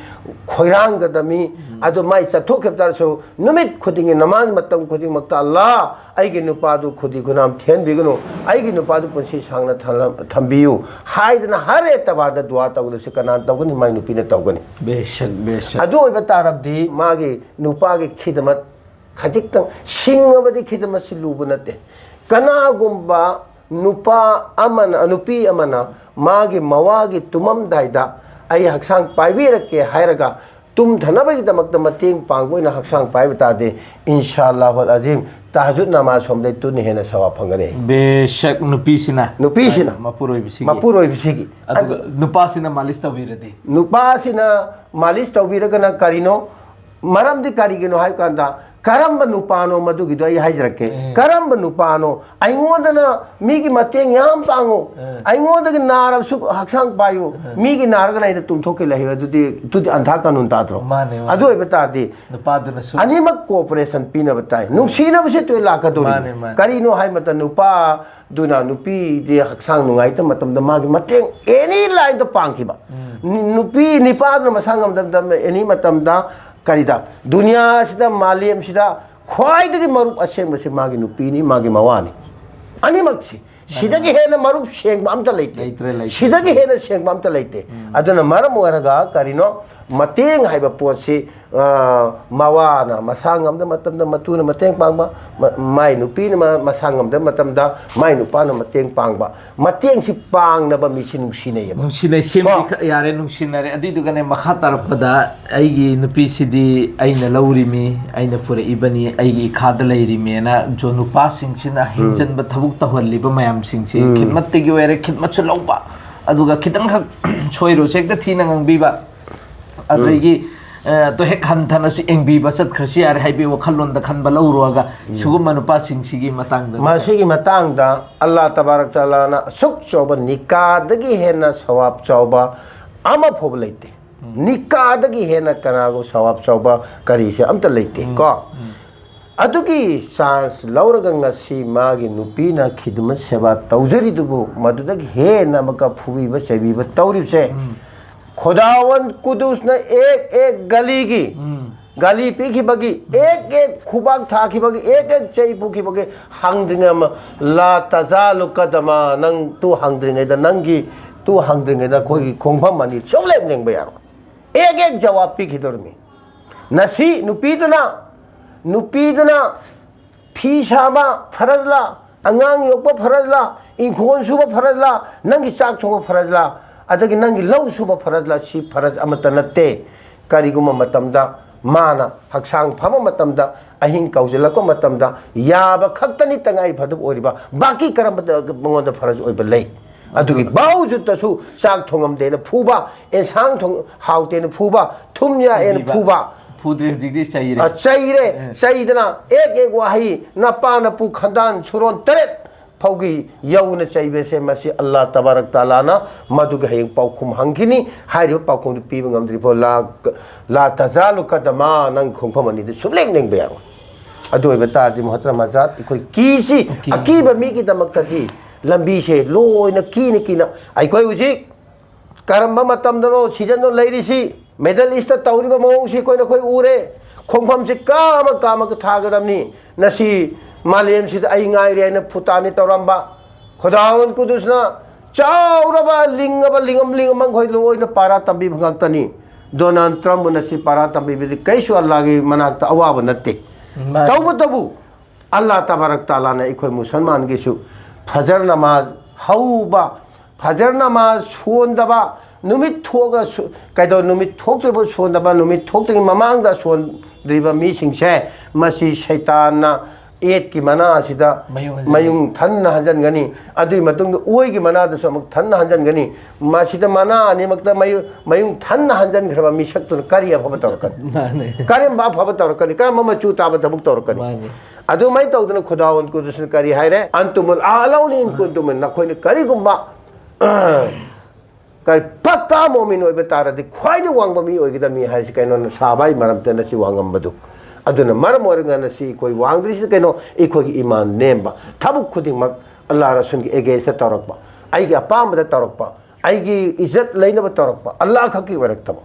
ꯈꯣꯏꯔꯥꯡꯒꯗꯕꯅꯤ꯫ ꯑꯗꯨ ꯃꯥꯏ ꯆꯠꯊꯣꯛꯈꯤꯕ ꯇꯥꯔꯁꯨ, ꯅꯨꯃꯤꯠ ꯈꯨꯗꯤꯡꯒꯤ, ꯅꯃꯥꯖ ꯃꯇꯝ ꯈꯨꯗꯤꯡꯃꯛꯇ, "ꯑꯜꯂꯥ, ꯑꯩꯒꯤ ꯅꯨꯄꯥꯗꯨ ꯈꯨꯗꯤ ꯈꯨꯅꯥꯝ ꯊꯤꯍꯟꯕꯤꯒꯅꯨ, ꯑꯩꯒꯤ ꯅꯨꯄꯥꯗꯨ ꯄꯨꯟꯁꯤ ꯁꯥꯡꯅ ꯊꯝꯂꯝ-, ꯊꯝꯕꯤꯌꯨ" ꯍꯥꯏꯗꯅ ꯍꯔ ꯑꯦꯇꯕꯥꯔꯗ ꯗꯨꯋꯥ ꯇꯧꯒꯗꯕꯁꯤ ꯀꯅꯥꯅ ꯇꯧꯒꯅꯤ? ꯃꯥꯏ ꯅꯨꯄꯤꯅ ꯇꯧꯒꯅꯤ꯫ ꯕꯦꯁꯛ, ꯕꯦꯁꯛ꯫ ꯑꯗꯨ ꯑꯣꯏꯕ ꯇꯥꯔꯕꯗꯤ ꯃꯥꯒꯤ ꯅꯨꯄꯥꯒꯤ ꯈꯤꯗꯃꯠ ꯈꯖꯤꯛꯇꯪ ꯁꯤꯡꯉꯕꯗꯤ ꯈꯤꯗꯃꯠꯁꯤ ꯂꯨꯕ ꯅꯠꯇꯦ꯫ ꯀꯅꯥꯒꯨꯝꯕ ꯅꯨꯄꯥ ꯑꯃꯅ, ꯅꯨꯄꯤ ꯑꯃꯅ ꯃꯥꯒꯤ ꯃꯋꯥꯒꯤ ꯇꯨꯝꯃꯝꯗꯥꯏꯗ "ꯑꯩ ꯍꯛꯆꯥꯡ ꯄꯥꯏꯕꯤꯔꯛꯀꯦ" ꯍꯥꯏꯔꯒ ꯇꯨꯝꯊꯅꯕꯒꯤꯗꯃꯛꯇ ꯃꯇꯦꯡ ꯄꯥꯡꯕ ꯑꯣꯏꯅ ꯍꯛꯆꯥꯡ ꯄꯥꯏꯕ ꯇꯥꯔꯗꯤ, ꯏꯟꯁꯥ ꯑꯜꯂꯥꯍꯨꯜ ꯑꯖꯤꯝ, ꯇꯍꯖꯨꯗ ꯅꯃꯥꯖ ꯁꯣꯝꯗꯩ ꯇꯨꯅ ꯍꯦꯟꯅ ꯁꯋꯥꯕ ꯐꯪꯒꯅꯤ꯫ ꯕꯦꯁꯛ, ꯅꯨꯄꯤꯁꯤꯅ? ꯅꯨꯄꯤꯁꯤꯅ꯫ ꯃꯄꯨꯔꯣꯏꯕꯁꯤꯒꯤ? ꯃꯄꯨꯔꯣꯏꯕꯁꯤꯒꯤ꯫ ꯑꯗꯨꯒ ꯑꯗꯨ ꯅꯨꯄꯥꯁꯤꯅ ꯃꯥꯂꯤꯁ ꯇꯧꯕꯤꯔꯗꯤ? ꯅꯨꯄꯥꯁꯤꯅ ꯃꯥꯂꯤꯁ ꯇꯧꯕꯤꯔꯒꯅ ꯀꯔꯤꯅꯣ? ꯃꯔꯝꯗꯤ ꯀꯔꯤꯒꯤꯅꯣ ꯍꯥꯏꯕ ꯀꯥꯟꯗ, ꯀꯔꯝꯕ ꯅꯨꯄꯥꯅꯣ ꯃꯗꯨꯒꯤꯗꯣ ꯑꯩ ꯍꯥꯏꯖꯔꯛꯀꯦ꯫ ꯎꯝ꯫ ꯀꯔꯝꯕ ꯅꯨꯄꯥꯅꯣ? ꯑꯩꯉꯣꯟꯗꯅ ꯃꯤꯒꯤ ꯃꯇꯦꯡ ꯌꯥꯝ ꯄꯥꯡꯉꯨ, ꯎꯝ꯫ ꯑꯩꯉꯣꯟꯗꯒꯤ ꯅꯥꯔꯕꯁꯨ ꯍꯛꯆꯥꯡ ꯄꯥꯏꯌꯨ, ꯎꯝ꯫ ꯃꯤꯒꯤ ꯅꯥꯔꯒꯅ ꯑꯩꯅ ꯇꯨꯝꯊꯣꯛꯀꯦ ꯂꯩ, ꯑꯗꯨꯗꯤ, ꯑꯗꯨꯗꯤ ꯑꯟꯙꯥ ꯀꯥꯅꯨꯟ ꯇꯥꯗ꯭ꯔꯣ? ꯃꯥꯅꯦ, ꯃꯥꯅꯦ꯫ ꯑꯗꯨ ꯑꯣꯏꯕ ꯇꯥꯔꯗꯤ, ꯅꯨꯄꯥꯗꯨꯅꯁꯨ ꯑꯅꯤꯃꯛ cooperation ꯄꯤꯅꯕ ꯇꯥꯏ꯫ ꯅꯨꯡꯁꯤꯅꯕꯁꯦ ꯇꯣꯏ ꯂꯥꯛꯀꯗꯧꯔꯤꯅꯤ꯫ ꯃꯥꯅꯦ, ꯃꯥꯅꯦ꯫ ꯀꯔꯤꯅꯣ ꯍꯥꯏꯕ ꯃꯇꯝꯗ, ꯅꯨꯄꯥꯗꯨꯅ ꯅꯨꯄꯤꯗꯤ ꯍꯛꯆꯥꯡ ꯅꯨꯡꯉꯥꯏꯇꯕ ꯃꯇꯝꯗ ꯃꯥꯒꯤ ꯃꯇꯦꯡ any line ꯗ ꯄꯥꯡꯈꯤꯕ꯫ ꯎꯝ꯫ ꯅꯨ-, ꯅꯨꯄꯤ ꯅꯤꯄꯥꯗꯨꯅ ꯃꯁꯥ ꯉꯝꯗꯕ ꯃꯇꯝꯗ, any ꯃꯇꯝꯗ, ꯀꯔꯤꯗ, ꯗꯨꯅꯤꯌꯥꯁꯤꯗ, ꯃꯥꯂꯦꯝꯁꯤꯗ ꯈ꯭ꯋꯥꯏꯗꯒꯤ ꯃꯔꯨꯞ ꯑꯁꯦꯡꯕꯁꯤ ꯃꯥꯒꯤ ꯅꯨꯄꯤꯅꯤ, ꯃꯥꯒꯤ ꯃꯋꯥꯅꯤ꯫ ꯑꯅꯤꯃꯛꯁꯤ꯫ ꯁꯤꯗꯒꯤ ꯍꯦꯟꯅ ꯃꯔꯨꯞ ꯁꯦꯡꯕ ꯑꯝꯇ ꯂꯩꯇꯦ꯫ ꯂꯩꯇ꯭ꯔꯦ, ꯂꯩꯇ꯭ꯔꯦ꯫ ꯁꯤꯗꯒꯤ ꯍꯦꯟꯅ ꯁꯦꯡꯕ ꯑꯝꯇ ꯂꯩꯇꯦ꯫ ꯎꯝ꯫ ꯑꯗꯨꯅ ꯃꯔꯝ ꯑꯣꯏꯔꯒ ꯀꯔꯤꯅꯣ? ꯃꯇꯦꯡ ꯍꯥꯏꯕ ꯄꯣꯠꯁꯤ, ꯑ, ꯃꯋꯥꯅ ꯃꯁꯥ ꯉꯝꯗꯕ ꯃꯇꯝꯗ ꯃꯇꯨꯅ ꯃꯇꯦꯡ ꯄꯥꯡꯕ, ꯃ-, ꯃꯥꯏ ꯅꯨꯄꯤꯅ ꯃ-, ꯃꯁꯥ ꯉꯝꯗꯕ ꯃꯇꯝꯗ ꯃꯥꯏ ꯅꯨꯄꯥꯅ ꯃꯇꯦꯡ ꯄꯥꯡꯕ꯫ ꯃꯇꯦꯡꯁꯤ ꯄꯥꯡꯅꯕ ꯃꯤꯁꯤ ꯅꯨꯡꯁꯤꯅꯩꯌꯦꯕ꯫ ꯅꯨꯡꯁꯤꯅꯩ, ꯁꯦꯝꯕꯤ ꯀꯣ? ꯈ-, ꯌꯥꯔꯦ, ꯅꯨꯡꯁꯤꯅꯔꯦ꯫ ꯑꯗꯨꯏꯗꯨꯒꯅꯦ, ꯃꯈꯥ ꯇꯥꯔꯛꯄꯗ ꯑꯩꯒꯤ ꯅꯨꯄꯤꯁꯤꯗꯤ ꯑꯩꯅ ꯂꯧꯔꯤꯃꯤ, ꯑꯩꯅ ꯄꯨꯔꯛꯏꯕꯅꯤ, ꯑꯩꯒꯤ ꯏꯈꯥꯗ ꯂꯩꯔꯤꯃꯦꯅ ꯖꯣ ꯅꯨꯄꯥꯁꯤꯡꯁꯤꯅ ꯎꯝ꯫ ꯍꯦꯟꯖꯟꯕ ꯊꯕꯛ ꯇꯧꯍꯜꯂꯤꯕ ꯃꯌꯥꯝꯁꯤꯡꯁꯤ ꯎꯝ꯫ ꯈꯤꯠꯃꯠꯇꯒꯤ ꯑꯣꯏꯔꯦ, ꯈꯤꯠꯃꯠꯁꯨ ꯂꯧꯕ, ꯑꯗꯨꯒ ꯈꯤꯇꯪꯈꯛ ꯁꯣꯏꯔꯨꯁꯨ ꯍꯦꯛꯇ ꯊꯤꯅ ꯉꯥꯡꯕꯤꯕ, ꯑꯗꯒꯤ ꯑꯗꯣ ꯍꯦꯛ ꯍꯟꯊꯅꯁꯨ ꯌꯦꯡꯕꯤꯕ ꯆꯠꯈ꯭ꯔꯁꯨ ꯌꯥꯔꯦ ꯍꯥꯏꯕꯒꯤ ꯋꯥꯈꯜꯂꯣꯟꯗ ꯈꯟꯕ ꯂꯧꯔꯨꯔꯒ, ꯁꯤꯒꯨꯝꯕ ꯅꯨꯄꯥꯁꯤꯡꯁꯤꯒꯤ ꯃꯇꯥꯡꯗ꯫ ꯃꯁꯤꯒꯤ ꯃꯇꯥꯡꯗ ꯑꯜꯂꯥ ꯇꯕꯥꯔꯛ ꯇꯥꯂꯥꯅ ꯑꯁꯨꯛ ꯆꯥꯎꯕ ꯅꯤꯀꯥꯗꯒꯤ ꯍꯦꯟꯅ ꯁꯋꯥꯕ ꯆꯥꯎꯕ ꯑꯃ ꯐꯥꯎꯕ ꯂꯩꯇꯦ꯫ ꯅꯤꯀꯥꯗꯒꯤ ꯍꯦꯟꯅ ꯀꯅꯥꯒꯨꯝ ꯁꯋꯥꯕ ꯆꯥꯎꯕ ꯀꯔꯤꯁꯦ ꯑꯝꯇ ꯂꯩꯇꯦ ꯀꯣ꯫ ꯑꯗꯨꯒꯤ ꯆꯥꯟꯁ ꯂꯧꯔꯒ ꯉꯁꯤ ꯃꯥꯒꯤ ꯅꯨꯄꯤꯅ ꯈꯤꯗꯃꯠ ꯁꯦꯕꯥ ꯇꯧꯖꯔꯤꯗꯨꯕꯨ ꯃꯗꯨꯗꯒꯤ ꯍꯦꯟꯅ ꯑꯃꯨꯛꯀ ꯐꯨꯕꯤꯕ ꯆꯩꯕꯤꯕ ꯇꯧꯔꯤꯕꯁꯦ, ꯈꯨꯗꯥꯋꯟ ꯀꯨꯗꯨꯁꯅ ꯑꯦꯛ ꯑꯦꯛ ꯒꯂꯤꯒꯤ ꯒꯥꯂꯤ ꯄꯤꯈꯤꯕꯒꯤ, ꯑꯦꯛ ꯑꯦꯛ ꯈꯨꯕꯥꯛ ꯊꯥꯈꯤꯕꯒꯤ, ꯑꯦꯛ ꯑꯦꯛ ꯆꯩ ꯄꯨꯈꯤꯕꯒꯤ ꯍꯪꯗ꯭ꯔꯤꯉꯩ ꯑꯃ, ꯂꯥ ꯇꯖꯥꯂꯨ ꯀꯗꯃꯥ, ꯅꯪ ꯇꯨ ꯍꯪꯗ꯭ꯔꯤꯉꯩꯗ, ꯅꯪꯒꯤ ꯇꯨ ꯍꯪꯗ꯭ꯔꯤꯉꯩꯗ ꯑꯩꯈꯣꯏꯒꯤ ꯈꯣꯡꯐꯝ ꯑꯅꯤ ꯁꯨꯡꯂꯦꯞ ꯂꯦꯡꯕ ꯌꯥꯔꯣꯏ꯫ ꯑꯦꯛ ꯑꯦꯛ ꯖꯋꯥꯕ ꯄꯤꯈꯤꯗꯧꯔꯤꯃꯤ꯫ ꯉꯁꯤ ꯅꯨꯄꯤꯗꯨꯅ, ꯅꯨꯄꯤꯗꯨꯅ ꯐꯤ ꯁꯥꯕ ꯐꯔꯖꯂꯥ, ꯑꯉꯥꯡ ꯌꯣꯛꯄ ꯐꯔꯖꯂꯥ, ꯏꯪꯈꯣꯜ ꯁꯨꯕ ꯐꯔꯖꯂꯥ, ꯅꯪꯒꯤ ꯆꯥꯛ ꯊꯣꯡꯕ ꯐꯔꯖꯂꯥ, ꯑꯗꯒꯤ ꯅꯪꯒꯤ ꯂꯧ ꯁꯨꯕ ꯐꯔꯖꯂꯥ, ꯁꯤ ꯐꯔꯖ ꯑꯃꯠꯇ ꯅꯠꯇꯦ꯫ ꯀꯔꯤꯒꯨꯝꯕ ꯃꯇꯝꯗ ꯃꯥꯅ ꯍꯛꯆꯥꯡ ꯐꯕ ꯃꯇꯝꯗ, ꯑꯍꯤꯡ ꯀꯧꯁꯤꯜꯂꯛꯄ ꯃꯇꯝꯗ ꯌꯥꯕ ꯈꯛꯇꯅꯤ ꯇꯉꯥꯏ ꯐꯗꯕ ꯑꯣꯏꯔꯤꯕ, ꯕꯥꯀꯤ ꯀꯔꯝꯕꯗ ꯃꯉꯣꯟꯗ ꯐꯔꯖ ꯑꯣꯏꯕ ꯂꯩ? ꯑꯗꯨꯒꯤ ꯕꯥꯎꯖꯨꯠꯇꯁꯨ ꯆꯥꯛ ꯊꯣꯡꯉꯝꯗꯦꯅ ꯐꯨꯕ, ꯑꯦꯟꯁꯥꯡ ꯊꯣꯡ ꯍꯥꯎꯇꯦꯅ ꯐꯨꯕ, ꯊꯨꯝ ꯌꯥꯛꯑꯦꯅ ꯐꯨꯕ, ꯐꯨꯗ꯭ꯔꯦ ꯍꯧꯖꯤꯛꯇꯤ ꯆꯩꯔꯦ꯫ ꯑ, ꯆꯩꯔꯦ꯫ ꯆꯩꯗꯅ ꯑꯦꯛ ꯑꯦꯛ ꯋꯥꯍꯩ, ꯅꯄꯥ ꯅꯄꯨ ꯈꯟꯗꯥꯟ ꯁꯨꯔꯣꯟ ꯇꯔꯦꯠ ꯐꯥꯎꯒꯤ ꯌꯧꯅ ꯆꯩꯕꯁꯦ, ꯃꯁꯤ ꯑꯜꯂꯥ ꯇꯕꯥꯔꯛ ꯇꯥꯂꯥꯅ ꯃꯗꯨꯒꯤ ꯍꯌꯦꯡ ꯄꯥꯎꯈꯨꯝ ꯍꯪꯈꯤꯅꯤ꯫ ꯍꯥꯏꯔꯤꯕ ꯄꯥꯎꯈꯨꯝꯗꯨ ꯄꯤꯕ ꯉꯝꯗ꯭ꯔꯤ ꯐꯥꯎ ꯂꯥ, ꯂꯥ ꯇꯖꯥꯂꯨ ꯀꯗꯃꯥ, ꯅꯪ ꯈꯣꯡꯐꯝ ꯑꯅꯤꯗꯨ ꯁꯨꯡꯂꯦꯡ ꯂꯦꯡꯕ ꯌꯥꯔꯣꯏ꯫ ꯑꯗꯨ ꯑꯣꯏꯕ ꯇꯥꯔꯗꯤ ꯃꯨꯍꯇꯔꯝ ꯍꯖꯔꯥꯠ, ꯑꯩꯈꯣꯏ ꯀꯤꯁꯤ, ꯑꯀꯤꯕ ꯃꯤꯒꯤꯗꯃꯛꯇꯗꯤ ꯂꯝꯕꯤꯁꯦ ꯂꯣꯏꯅ ꯀꯤꯅ ꯀꯤꯅ, ꯑꯩꯈꯣꯏ ꯍꯧꯖꯤꯛ ꯀꯔꯝꯕ ꯃꯇꯝꯗꯅꯣ ꯁꯤꯖꯟꯗꯣ ꯂꯩꯔꯤꯁꯤ? ꯃꯤꯗꯜ ꯏꯁꯇ ꯇꯧꯔꯤꯕ ꯃꯑꯣꯡꯁꯤ ꯑꯩꯈꯣꯏ ꯅꯈꯣꯏ ꯎꯔꯦ꯫ ꯈꯣꯡꯐꯝꯁꯤ ꯀꯥꯃ ꯀꯥꯃꯒ ꯊꯥꯒꯗꯕꯅꯤ꯫ ꯉꯁꯤ ꯃꯥꯂꯦꯝꯁꯤꯗ ꯑꯩ ꯉꯥꯏꯔꯦ ꯍꯥꯏꯅ ꯐꯨꯇꯥꯅꯤ ꯇꯧꯔꯝꯕ, ꯈꯨꯗꯥꯋꯟ ꯀꯨꯗꯨꯁꯅ ꯆꯥꯎꯔꯕ ꯂꯤꯡꯉꯕ ꯂꯤꯡꯉꯝ ꯂꯤꯡꯉꯝ ꯃꯈꯣꯏ ꯂꯣꯏꯅ ꯄꯥꯔꯥ ꯇꯝꯕꯤꯕ ꯉꯥꯛꯇꯅꯤ꯫ ꯗꯣꯅꯥꯜꯗ ꯇ꯭ꯔꯝꯞꯕꯨ ꯉꯁꯤ ꯄꯥꯔꯥ ꯇꯝꯕꯤꯕꯗꯤ ꯀꯩꯁꯨ ꯑꯜꯂꯥꯒꯤ ꯃꯅꯥꯛꯇ ꯑꯋꯥꯕ ꯅꯠꯇꯦ꯫ ꯃꯥꯅꯤ꯫ ꯇꯧꯕꯇꯕꯨ ꯑꯜꯂꯥ ꯇꯕꯥꯔꯛ ꯇꯥꯂꯥꯅ ꯑꯩꯈꯣꯏ ꯃꯨꯁꯜꯃꯥꯟꯒꯤꯁꯨ ꯐꯖꯔ ꯅꯃꯥꯖ ꯍꯧꯕ, ꯐꯖꯔ ꯅꯃꯥꯖ ꯁꯣꯟꯗꯕ, ꯅꯨꯃꯤꯠ ꯊꯣꯛꯑꯒ ꯁꯨ-, ꯀꯩꯗꯧ-, ꯅꯨꯃꯤꯠ ꯊꯣꯛꯇ꯭ꯔꯤꯕ ꯁꯣꯟꯗꯕ, ꯅꯨꯃꯤꯠ ꯊꯣꯛꯇ꯭ꯔꯤꯉꯩ ꯃꯃꯥꯡꯗ ꯁꯣꯟꯗ꯭ꯔꯤꯕ ꯃꯤꯁꯤꯡꯁꯦ, ꯃꯁꯤ ꯁꯩꯇꯥꯟꯅ ꯑꯦꯠꯀꯤ ꯃꯅꯥ ꯑꯁꯤꯗ ꯃꯌꯨꯡ ꯍꯟꯖꯤꯟꯒꯅꯤ꯫ ꯃꯌꯨꯡ ꯊꯟꯅ ꯍꯟꯖꯤꯟꯒꯅꯤ꯫ ꯑꯗꯨꯒꯤ ꯃꯇꯨꯡꯗ ꯑꯣꯏꯒꯤ ꯃꯅꯥꯗꯁꯨ ꯑꯃꯨꯛ ꯊꯟꯅ ꯍꯟꯖꯤꯟꯒꯅꯤ꯫ ꯃꯁꯤꯗ ꯃꯅꯥ ꯑꯅꯤꯃꯛꯇ ꯃꯌꯨ-, ꯃꯌꯨꯡ ꯊꯟꯅ ꯍꯟꯖꯤꯟꯈ꯭ꯔꯕ ꯃꯤꯁꯛꯇꯨꯅ ꯀꯔꯤ ꯑꯐꯕ ꯇꯧꯔꯛꯀꯅꯤ? ꯃꯥꯅꯦ꯫ ꯀꯔꯝꯕ ꯑꯐꯕ ꯇꯧꯔꯛꯀꯅꯤ? ꯀꯔꯝꯕ ꯃꯆꯨ ꯇꯥꯕ ꯊꯕꯛ ꯇꯧꯔꯛꯀꯅꯤ? ꯃꯥꯅꯦ꯫ ꯑꯗꯨꯃꯥꯏꯅ ꯇꯧꯗꯅ ꯈꯨꯗꯥꯋꯟ ꯀꯨꯗꯨꯁꯅ ꯀꯔꯤ ꯍꯥꯏꯔꯦ? "ꯑꯟꯇꯨꯃꯨꯜ ꯑꯥꯂꯧꯅ ꯏꯟ ꯀꯨꯟꯇꯨꯝ", ꯅꯈꯣꯏꯅ ꯀꯔꯤꯒꯨꯝꯕ ꯀꯔꯤ ꯄꯛꯀꯥ ꯃꯣꯃꯤꯟ ꯑꯣꯏꯕ ꯇꯥꯔꯗꯤ ꯈ꯭ꯋꯥꯏꯗꯒꯤ ꯋꯥꯡꯕ ꯃꯤ ꯑꯣꯏꯒꯗꯕꯅꯤ ꯍꯥꯏꯔꯤꯁꯤ ꯀꯩꯅꯣꯅ ꯁꯥꯕꯥꯏ ꯃꯔꯝꯇ ꯅꯁꯤ ꯋꯥꯡꯉꯝꯕꯗꯨ꯫ ꯑꯗꯨꯅ ꯃꯔꯝ ꯑꯣꯏꯔꯒ ꯅꯁꯤ ꯑꯩꯈꯣꯏ ꯋꯥꯡꯗ꯭ꯔꯤꯁꯤꯅ ꯀꯩꯅꯣ? ꯑꯩꯈꯣꯏꯒꯤ ꯏꯃꯥꯟ ꯅꯦꯝꯕ, ꯊꯕꯛ ꯈꯨꯗꯤꯡꯃꯛ ꯑꯜꯂꯥ ꯔꯁꯨꯜꯒꯤ against ꯇꯧꯔꯛꯄ, ꯑꯩꯒꯤ ꯑꯄꯥꯝꯕꯗ ꯇꯧꯔꯛꯄ, ꯑꯩꯒꯤ ꯏꯖꯠ ꯂꯩꯅꯕ ꯇꯧꯔꯛꯄ, ꯑꯜꯂꯥ ꯈꯛꯀꯤ ꯑꯣꯏꯔꯛꯇꯕ꯫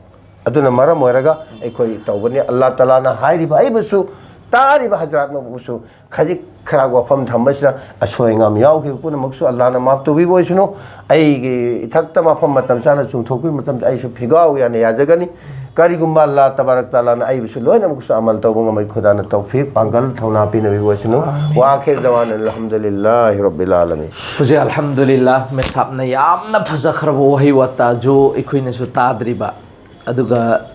ꯑꯗꯨꯅ ꯃꯔꯝ ꯑꯣꯏꯔꯒ ꯑꯩꯈꯣꯏ ꯇꯧꯕꯅꯤ꯫ ꯑꯜꯂꯥ ꯇꯂꯥꯅ ꯍꯥꯏꯔꯤꯕ ꯑꯩꯕꯨꯁꯨ, ꯇꯥꯔꯤꯕ ꯍꯖꯔꯥꯠ ꯃꯕꯨꯁꯨ ꯈꯖꯤꯛ ꯈꯔꯥꯛ ꯋꯥꯐꯝ ꯊꯝꯕꯁꯤꯗ ꯑꯁꯣꯏ ꯑꯉꯥꯝ ꯌꯥꯎꯈꯤꯕ ꯄꯨꯝꯅꯃꯛꯁꯨ ꯑꯜꯂꯥꯅ ꯃꯥꯐ ꯇꯧꯕꯤꯕ ꯑꯣꯏꯁꯅꯨ꯫ ꯑꯩꯒꯤ ꯏꯊꯛꯇ ꯃꯐꯝ ꯃꯇꯝ ꯆꯥꯅ ꯆꯨꯝꯊꯣꯛꯄꯤꯕ ꯃꯇꯝꯗ ꯑꯩꯁꯨ ꯐꯤꯒꯥꯎ ꯌꯥꯅ ꯌꯥꯖꯒꯅꯤ꯫ ꯀꯔꯤꯒꯨꯝꯕ ꯑꯜꯂꯥ ꯇꯕꯥꯔꯛ ꯇꯥꯂꯥꯅ ꯑꯩꯕꯨꯁꯨ ꯂꯣꯏꯅꯃꯛꯁꯨ ꯑꯃꯜ ꯇꯧꯕ ꯉꯝꯕꯒꯤ ꯈꯨꯗꯥꯅ ꯇꯧꯐꯤꯛ, ꯄꯥꯡꯒꯜ, ꯊꯧꯅꯥ ꯄꯤꯅꯕꯤꯕ ꯑꯣꯏꯁꯅꯨ꯫ ꯋꯥꯈꯤꯔ ꯗꯋꯥꯅ ꯑꯜꯍꯝꯗꯨꯂꯤꯜꯂꯥꯍꯤ ꯔꯕꯤꯜ ꯑꯥꯂꯃꯤꯟ꯫ ꯍꯧꯖꯤꯛ ꯑꯜꯍꯝꯗꯨꯂꯤꯜꯂꯥ ꯃꯦꯁꯥꯞꯅ ꯌꯥꯝꯅ ꯐꯖꯈ꯭ꯔꯕ ꯋꯥꯍꯩ ꯋꯥꯇꯥ ꯖꯣ ꯑꯩꯈꯣꯏꯅꯁꯨ ꯇꯥꯗ꯭ꯔꯤꯕ, ꯑꯗꯨꯒ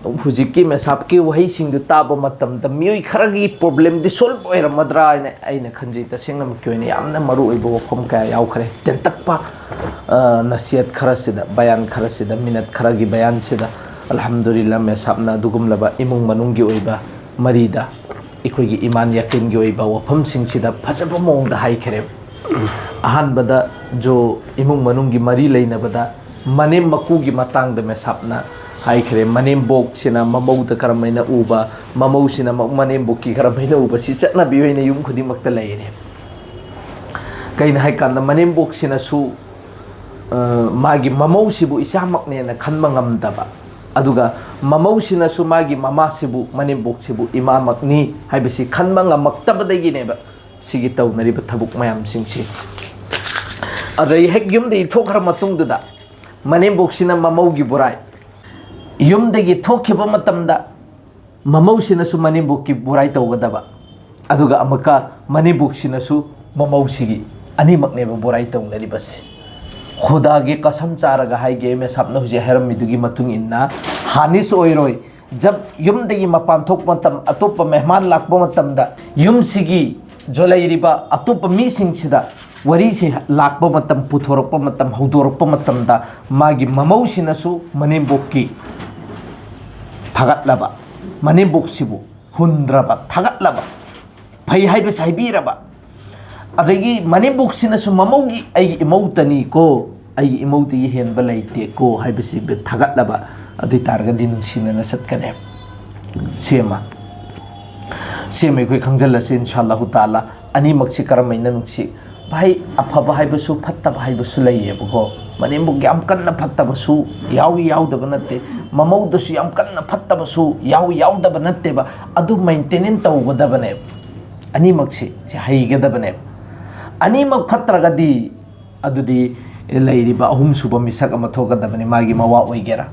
ꯍꯧꯖꯤꯛꯀꯤ ꯃꯦꯁꯥꯞꯀꯤ ꯋꯥꯍꯩꯁꯤꯡꯗꯨ ꯇꯥꯕ ꯃꯇꯝꯗ ꯃꯤꯑꯣꯏ ꯈꯔꯒꯤ problemꯗꯤ solve ꯑꯣꯏꯔꯝꯃꯗ꯭ꯔꯥ ꯍꯥꯏꯅ ꯑꯩꯅ ꯈꯟꯖꯩ꯫ ꯇꯁꯦꯡꯅꯃꯛꯀꯤ ꯑꯣꯏꯅ ꯌꯥꯝꯅ ꯃꯔꯨ ꯑꯣꯏꯕ ꯋꯥꯐꯝ ꯀꯌꯥ ꯌꯥꯎꯈ꯭ꯔꯦ꯫ ꯇꯦꯟꯇꯛꯄ, ꯑ, ꯅꯁꯤꯍꯠ ꯈꯔꯁꯤꯗ, ꯕꯌꯥꯟ ꯈꯔꯁꯤꯗ, ꯃꯤꯅꯠ ꯈꯔꯒꯤ ꯕꯌꯥꯟꯁꯤꯗ, ꯑꯜꯍꯝꯗꯨꯂꯤꯜꯂꯥ ꯃꯦꯁꯥꯞꯅ ꯑꯗꯨꯒꯨꯝꯂꯕ ꯏꯃꯨꯡ ꯃꯅꯨꯡꯒꯤ ꯑꯣꯏꯕ ꯃꯔꯤꯗ ꯑꯩꯈꯣꯏꯒꯤ ꯏꯃꯥꯟ ꯌꯥꯀꯤꯟꯒꯤ ꯑꯣꯏꯕ ꯋꯥꯐꯝꯁꯤꯡꯁꯤꯗ ꯐꯖꯕ ꯃꯑꯣꯡꯗ ꯍꯥꯏꯈ꯭ꯔꯦ꯫ ꯑꯍꯥꯟꯕꯗ ꯖꯣ ꯏꯃꯨꯡ ꯃꯅꯨꯡꯒꯤ ꯃꯔꯤ ꯂꯩꯅꯕꯗ ꯃꯅꯦꯝ ꯃꯀꯨꯒꯤ ꯃꯇꯥꯡꯗ ꯃꯦꯁꯥꯞꯅ ꯍꯥꯏꯈ꯭ꯔꯦ꯫ ꯃꯅꯦꯝꯕꯣꯛꯁꯤꯅ ꯃꯃꯧꯗ ꯀꯔꯝꯍꯥꯏꯅ ꯎꯕ, ꯃꯃꯧꯁꯤꯅ ꯑꯃꯨꯛ ꯃꯅꯦꯝꯕꯣꯛꯀꯤ ꯀꯔꯝꯍꯥꯏꯅ ꯎꯕ, ꯁꯤ ꯆꯠꯅꯕꯤ ꯑꯣꯏꯅ ꯌꯨꯝ ꯈꯨꯗꯤꯡꯃꯛꯇ ꯂꯩꯔꯦ꯫ ꯀꯩꯅꯣ ꯍꯥꯏꯀꯥꯟꯗ ꯃꯅꯦꯝꯕꯣꯛꯁꯤꯅꯁꯨ, ꯑ, ꯃꯥꯒꯤ ꯃꯃꯧꯁꯤꯕꯨ ꯏꯆꯥꯃꯛꯅꯦꯅ ꯈꯟꯕ ꯉꯝꯗꯕ, ꯑꯗꯨꯒ ꯃꯃꯧꯁꯤꯅꯁꯨ ꯃꯥꯒꯤ ꯃꯃꯥꯁꯤꯕꯨ, ꯃꯅꯦꯝꯕꯣꯛꯁꯤꯕꯨ ꯏꯃꯥꯃꯛꯅꯤ ꯍꯥꯏꯕꯁꯤ ꯈꯟꯕ ꯉꯝꯃꯛꯇꯕꯗꯒꯤꯅꯦꯕ ꯁꯤꯒꯤ ꯇꯧꯅꯔꯤꯕ ꯊꯕꯛ ꯃꯌꯥꯝꯁꯤꯡꯁꯤ꯫ ꯑꯗꯩ ꯍꯦꯛ ꯌꯨꯝꯗꯒꯤ ꯊꯣꯛꯈ꯭ꯔ ꯃꯇꯨꯡꯗꯨꯗ ꯃꯅꯦꯝꯕꯣꯛꯁꯤꯅ ꯃꯃꯧꯒꯤ ꯕꯣꯔꯥꯏ, ꯌꯨꯝꯗꯒꯤ ꯊꯣꯛꯈꯤꯕ ꯃꯇꯝꯗ ꯃꯃꯧꯁꯤꯅꯁꯨ ꯃꯅꯦꯝꯕꯣꯛꯀꯤ ꯕꯣꯔꯥꯏ ꯇꯧꯒꯗꯕ, ꯑꯗꯨꯒ ꯑꯃꯨꯛꯀ ꯃꯅꯦꯝꯕꯣꯛꯁꯤꯅꯁꯨ ꯃꯃꯧꯁꯤꯒꯤ, ꯑꯅꯤꯃꯛꯅꯦꯕ ꯕꯣꯔꯥꯏ ꯇꯧꯅꯔꯤꯕꯁꯦ꯫ ꯈꯨꯗꯥꯒꯤ ꯀꯁꯝ ꯆꯥꯔꯒ ꯍꯥꯏꯒꯦ, ꯃꯦꯁꯥꯞꯅ ꯍꯧꯖꯤꯛ ꯍꯥꯏꯔꯝꯃꯤꯗꯨꯒꯤ ꯃꯇꯨꯡ ꯏꯟꯅ ꯍꯥꯅꯤꯁ ꯑꯣꯏꯔꯣꯏ, ꯖꯕ ꯌꯨꯝꯗꯒꯤ ꯃꯄꯥꯟ ꯊꯣꯛꯄ ꯃꯇꯝ, ꯑꯇꯣꯞꯄ ꯃꯦꯍꯃꯥꯟ ꯂꯥꯛꯄ ꯃꯇꯝꯗ, ꯌꯨꯝꯁꯤꯒꯤ ꯖꯣ ꯂꯩꯔꯤꯕ ꯑꯇꯣꯞꯄ ꯃꯤꯁꯤꯡꯁꯤꯗ ꯋꯥꯔꯤꯁꯦ ꯂꯥꯛꯄ ꯃꯇꯝ, ꯄꯨꯊꯣꯔꯛꯄ ꯃꯇꯝ, ꯍꯧꯗꯣꯔꯛꯄ ꯃꯇꯝꯗ, ꯃꯥꯒꯤ ꯃꯃꯧꯁꯤꯅꯁꯨ ꯃꯅꯦꯝꯕꯣꯛꯀꯤ ꯊꯥꯒꯠꯂꯕ, ꯃꯅꯦꯝꯕꯣꯛꯁꯤꯕꯨ ꯍꯨꯟꯗ꯭ꯔꯕ, ꯊꯥꯒꯠꯂꯕ, ꯐꯩ ꯍꯥꯏꯕꯁꯦ ꯍꯥꯏꯕꯤꯔꯕ, ꯑꯗꯒꯤ ꯃꯅꯦꯝꯕꯣꯛꯁꯤꯅꯁꯨ ꯃꯃꯧꯒꯤ "ꯑꯩꯒꯤ ꯏꯃꯧꯇꯅꯤꯀꯣ, ꯑꯩꯒꯤ ꯏꯃꯧꯗꯒꯤ ꯍꯦꯟꯕ ꯂꯩꯇꯦꯀꯣ" ꯍꯥꯏꯕꯁꯤ ꯊꯥꯒꯠꯂꯕ, ꯑꯗꯨ ꯑꯣꯏ ꯇꯥꯔꯒꯗꯤ ꯅꯨꯡꯁꯤꯅꯅ ꯆꯠꯀꯅꯦꯕ꯫ ꯁꯦꯝꯃ ꯁꯦꯝꯃ ꯑꯩꯈꯣꯏ ꯈꯪꯖꯤꯜꯂꯁꯤ, ꯏꯟꯁꯥ ꯑꯜꯂꯥꯍꯨ ꯇꯥꯂꯥ꯫ ꯑꯅꯤꯃꯛꯁꯤ ꯀꯔꯝꯍꯥꯏꯅ ꯅꯨꯡꯁꯤ? ꯚꯥꯏ, ꯑꯐꯕ ꯍꯥꯏꯕꯁꯨ ꯐꯠꯇꯕ ꯍꯥꯏꯕꯁꯨ ꯂꯩꯌꯦꯕꯀꯣ꯫ ꯃꯅꯦꯝꯕꯣꯛ ꯌꯥꯝ ꯀꯟꯅ ꯐꯠꯇꯕꯁꯨ ꯌꯥꯎꯏ, ꯌꯥꯎꯗꯕ ꯅꯠꯇꯦ꯫ ꯃꯃꯧꯗꯁꯨ ꯌꯥꯝ ꯀꯟꯅ ꯐꯠꯇꯕꯁꯨ ꯌꯥꯎꯏ, ꯌꯥꯎꯗꯕ ꯅꯠꯇꯦꯕ꯫ ꯑꯗꯨ ꯃꯦꯟꯇꯦꯅꯦꯟ ꯇꯧꯒꯗꯕꯅꯦꯕ꯫ ꯑꯅꯤꯃꯛꯁꯤ ꯁꯤ ꯍꯩꯒꯗꯕꯅꯦꯕ꯫ ꯑꯅꯤꯃꯛ ꯐꯠꯇ꯭ꯔꯒꯗꯤ ꯑꯗꯨꯗꯤ ꯂꯩꯔꯤꯕ ꯑꯍꯨꯝꯁꯨꯕ ꯃꯤꯁꯛ ꯑꯃ ꯊꯣꯛꯀꯗꯕꯅꯤ, ꯃꯥꯒꯤ ꯃꯋꯥ ꯑꯣꯏꯒꯦꯔꯥ,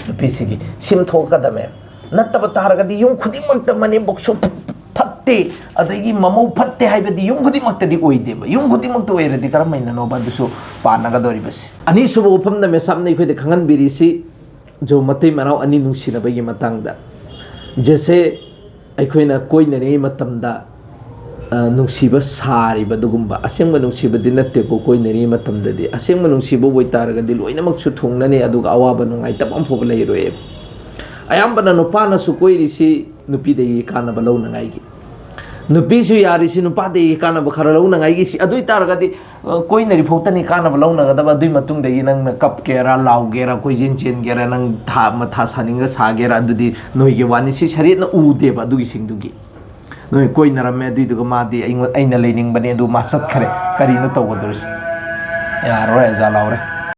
ꯅꯨꯄꯤꯁꯤꯒꯤ ꯁꯦꯝꯊꯣꯛꯀꯗꯕꯅꯦꯕ꯫ ꯅꯠꯇꯕ ꯇꯥꯔꯒꯗꯤ ꯌꯨꯝ ꯈꯨꯗꯤꯡꯃꯛꯇ ꯃꯅꯦꯝꯕꯣꯛꯁꯨ ꯐꯠ-, ꯐꯠꯇꯦ, ꯑꯗꯒꯤ ꯃꯃꯧ ꯐꯠꯇꯦ ꯍꯥꯏꯕꯗꯤ ꯌꯨꯝ ꯈꯨꯗꯤꯡꯃꯛꯇꯗꯤ ꯑꯣꯏꯗꯦꯕ꯫ ꯌꯨꯝ ꯈꯨꯗꯤꯡꯃꯛꯇ ꯑꯣꯏꯔꯗꯤ ꯀꯔꯝꯍꯥꯏꯅꯅꯣꯕ ꯑꯗꯨꯁꯨ ꯄꯥꯟꯅꯒꯗꯧꯔꯤꯕꯁꯦ? ꯑꯅꯤꯁꯨꯕ ꯋꯥꯐꯝꯗ ꯃꯦꯁꯥꯞꯅ ꯑꯩꯈꯣꯏꯗ ꯈꯪꯍꯟꯕꯤꯔꯤꯁꯤ ꯖꯣ ꯃꯇꯩ ꯃꯅꯥꯎ ꯑꯅꯤ ꯅꯨꯡꯁꯤꯅꯕꯒꯤ ꯃꯇꯥꯡꯗ꯫ ꯖꯦꯁꯦ ꯑꯩꯈꯣꯏꯅ ꯀꯣꯏꯅꯔꯤꯉꯩ ꯃꯇꯝꯗ, ꯑ, ꯅꯨꯡꯁꯤꯕ ꯁꯥꯔꯤꯕ ꯑꯗꯨꯒꯨꯝꯕ, ꯑꯁꯦꯡꯕ ꯅꯨꯡꯁꯤꯕꯗꯤ ꯅꯠꯇꯦꯀꯣ꯫ ꯀꯣꯏꯅꯔꯤꯉꯩ ꯃꯇꯝꯗꯗꯤ ꯑꯁꯦꯡꯕ ꯅꯨꯡꯁꯤꯕ ꯑꯣꯏꯇꯥꯔꯒꯗꯤ ꯂꯣꯏꯅꯃꯛꯁꯨ ꯊꯨꯡꯅꯅꯤ, ꯑꯗꯨꯒ ꯑꯋꯥꯕ ꯅꯨꯡꯉꯥꯏꯇꯕ ꯑꯃꯐꯥꯎꯕ ꯂꯩꯔꯣꯏꯌꯦꯕ꯫ ꯑꯌꯥꯝꯕꯅ ꯅꯨꯄꯥꯅꯁꯨ ꯀꯣꯏꯔꯤꯁꯤ ꯅꯨꯄꯤꯗꯒꯤ ꯀꯥꯟꯅꯕ ꯂꯧꯅꯉꯥꯏꯒꯤ, ꯅꯨꯄꯤꯁꯨ ꯌꯥꯔꯤꯁꯤ ꯅꯨꯄꯥꯗꯒꯤ ꯀꯥꯟꯅꯕ ꯈꯔ ꯂꯧꯅꯉꯥꯏꯒꯤ꯫ ꯁꯤ ꯑꯗꯨ ꯑꯣꯏꯇꯥꯔꯒꯗꯤ, ꯑ, ꯀꯣꯏꯅꯔꯤ ꯐꯥꯎꯇꯅꯤ ꯀꯥꯟꯅꯕ ꯂꯧꯅꯒꯗꯕ, ꯑꯗꯨꯏ ꯃꯇꯨꯡꯗꯒꯤ ꯅꯪꯅ ꯀꯞꯀꯦꯔꯥ, ꯂꯥꯎꯒꯦꯔꯥ, ꯀꯣꯏꯆꯦꯟ ꯆꯦꯟꯒꯦꯔꯥ, ꯅꯪ ꯊꯥ ꯃꯊꯥ ꯁꯥꯅꯤꯡꯒ ꯁꯥꯒꯦꯔꯥ, ꯑꯗꯨꯗꯤ ꯅꯣꯏꯒꯤ ꯋꯥꯅꯤ꯫ ꯁꯤ ꯁꯔꯤꯌꯠꯅ ꯎꯗꯦꯕ ꯑꯗꯨꯒꯤꯁꯤꯡꯗꯨꯒꯤ꯫ ꯅꯣꯏ ꯀꯣꯏꯅꯔꯝꯃꯦ, ꯑꯗꯨꯏꯗꯨꯒ ꯃꯥꯗꯤ ꯑꯩꯉꯣꯟ-, ꯑꯩꯅ ꯂꯩꯅꯤꯡꯕꯅꯦ, ꯑꯗꯨ ꯃꯥ ꯆꯠꯈ꯭ꯔꯦ, ꯀꯔꯤꯅꯣ ꯇꯧꯒꯗꯧꯔꯤꯁꯦ? ꯌꯥꯔꯔꯣꯏ, ꯑꯖꯥ ꯂꯥꯎꯔꯦ꯫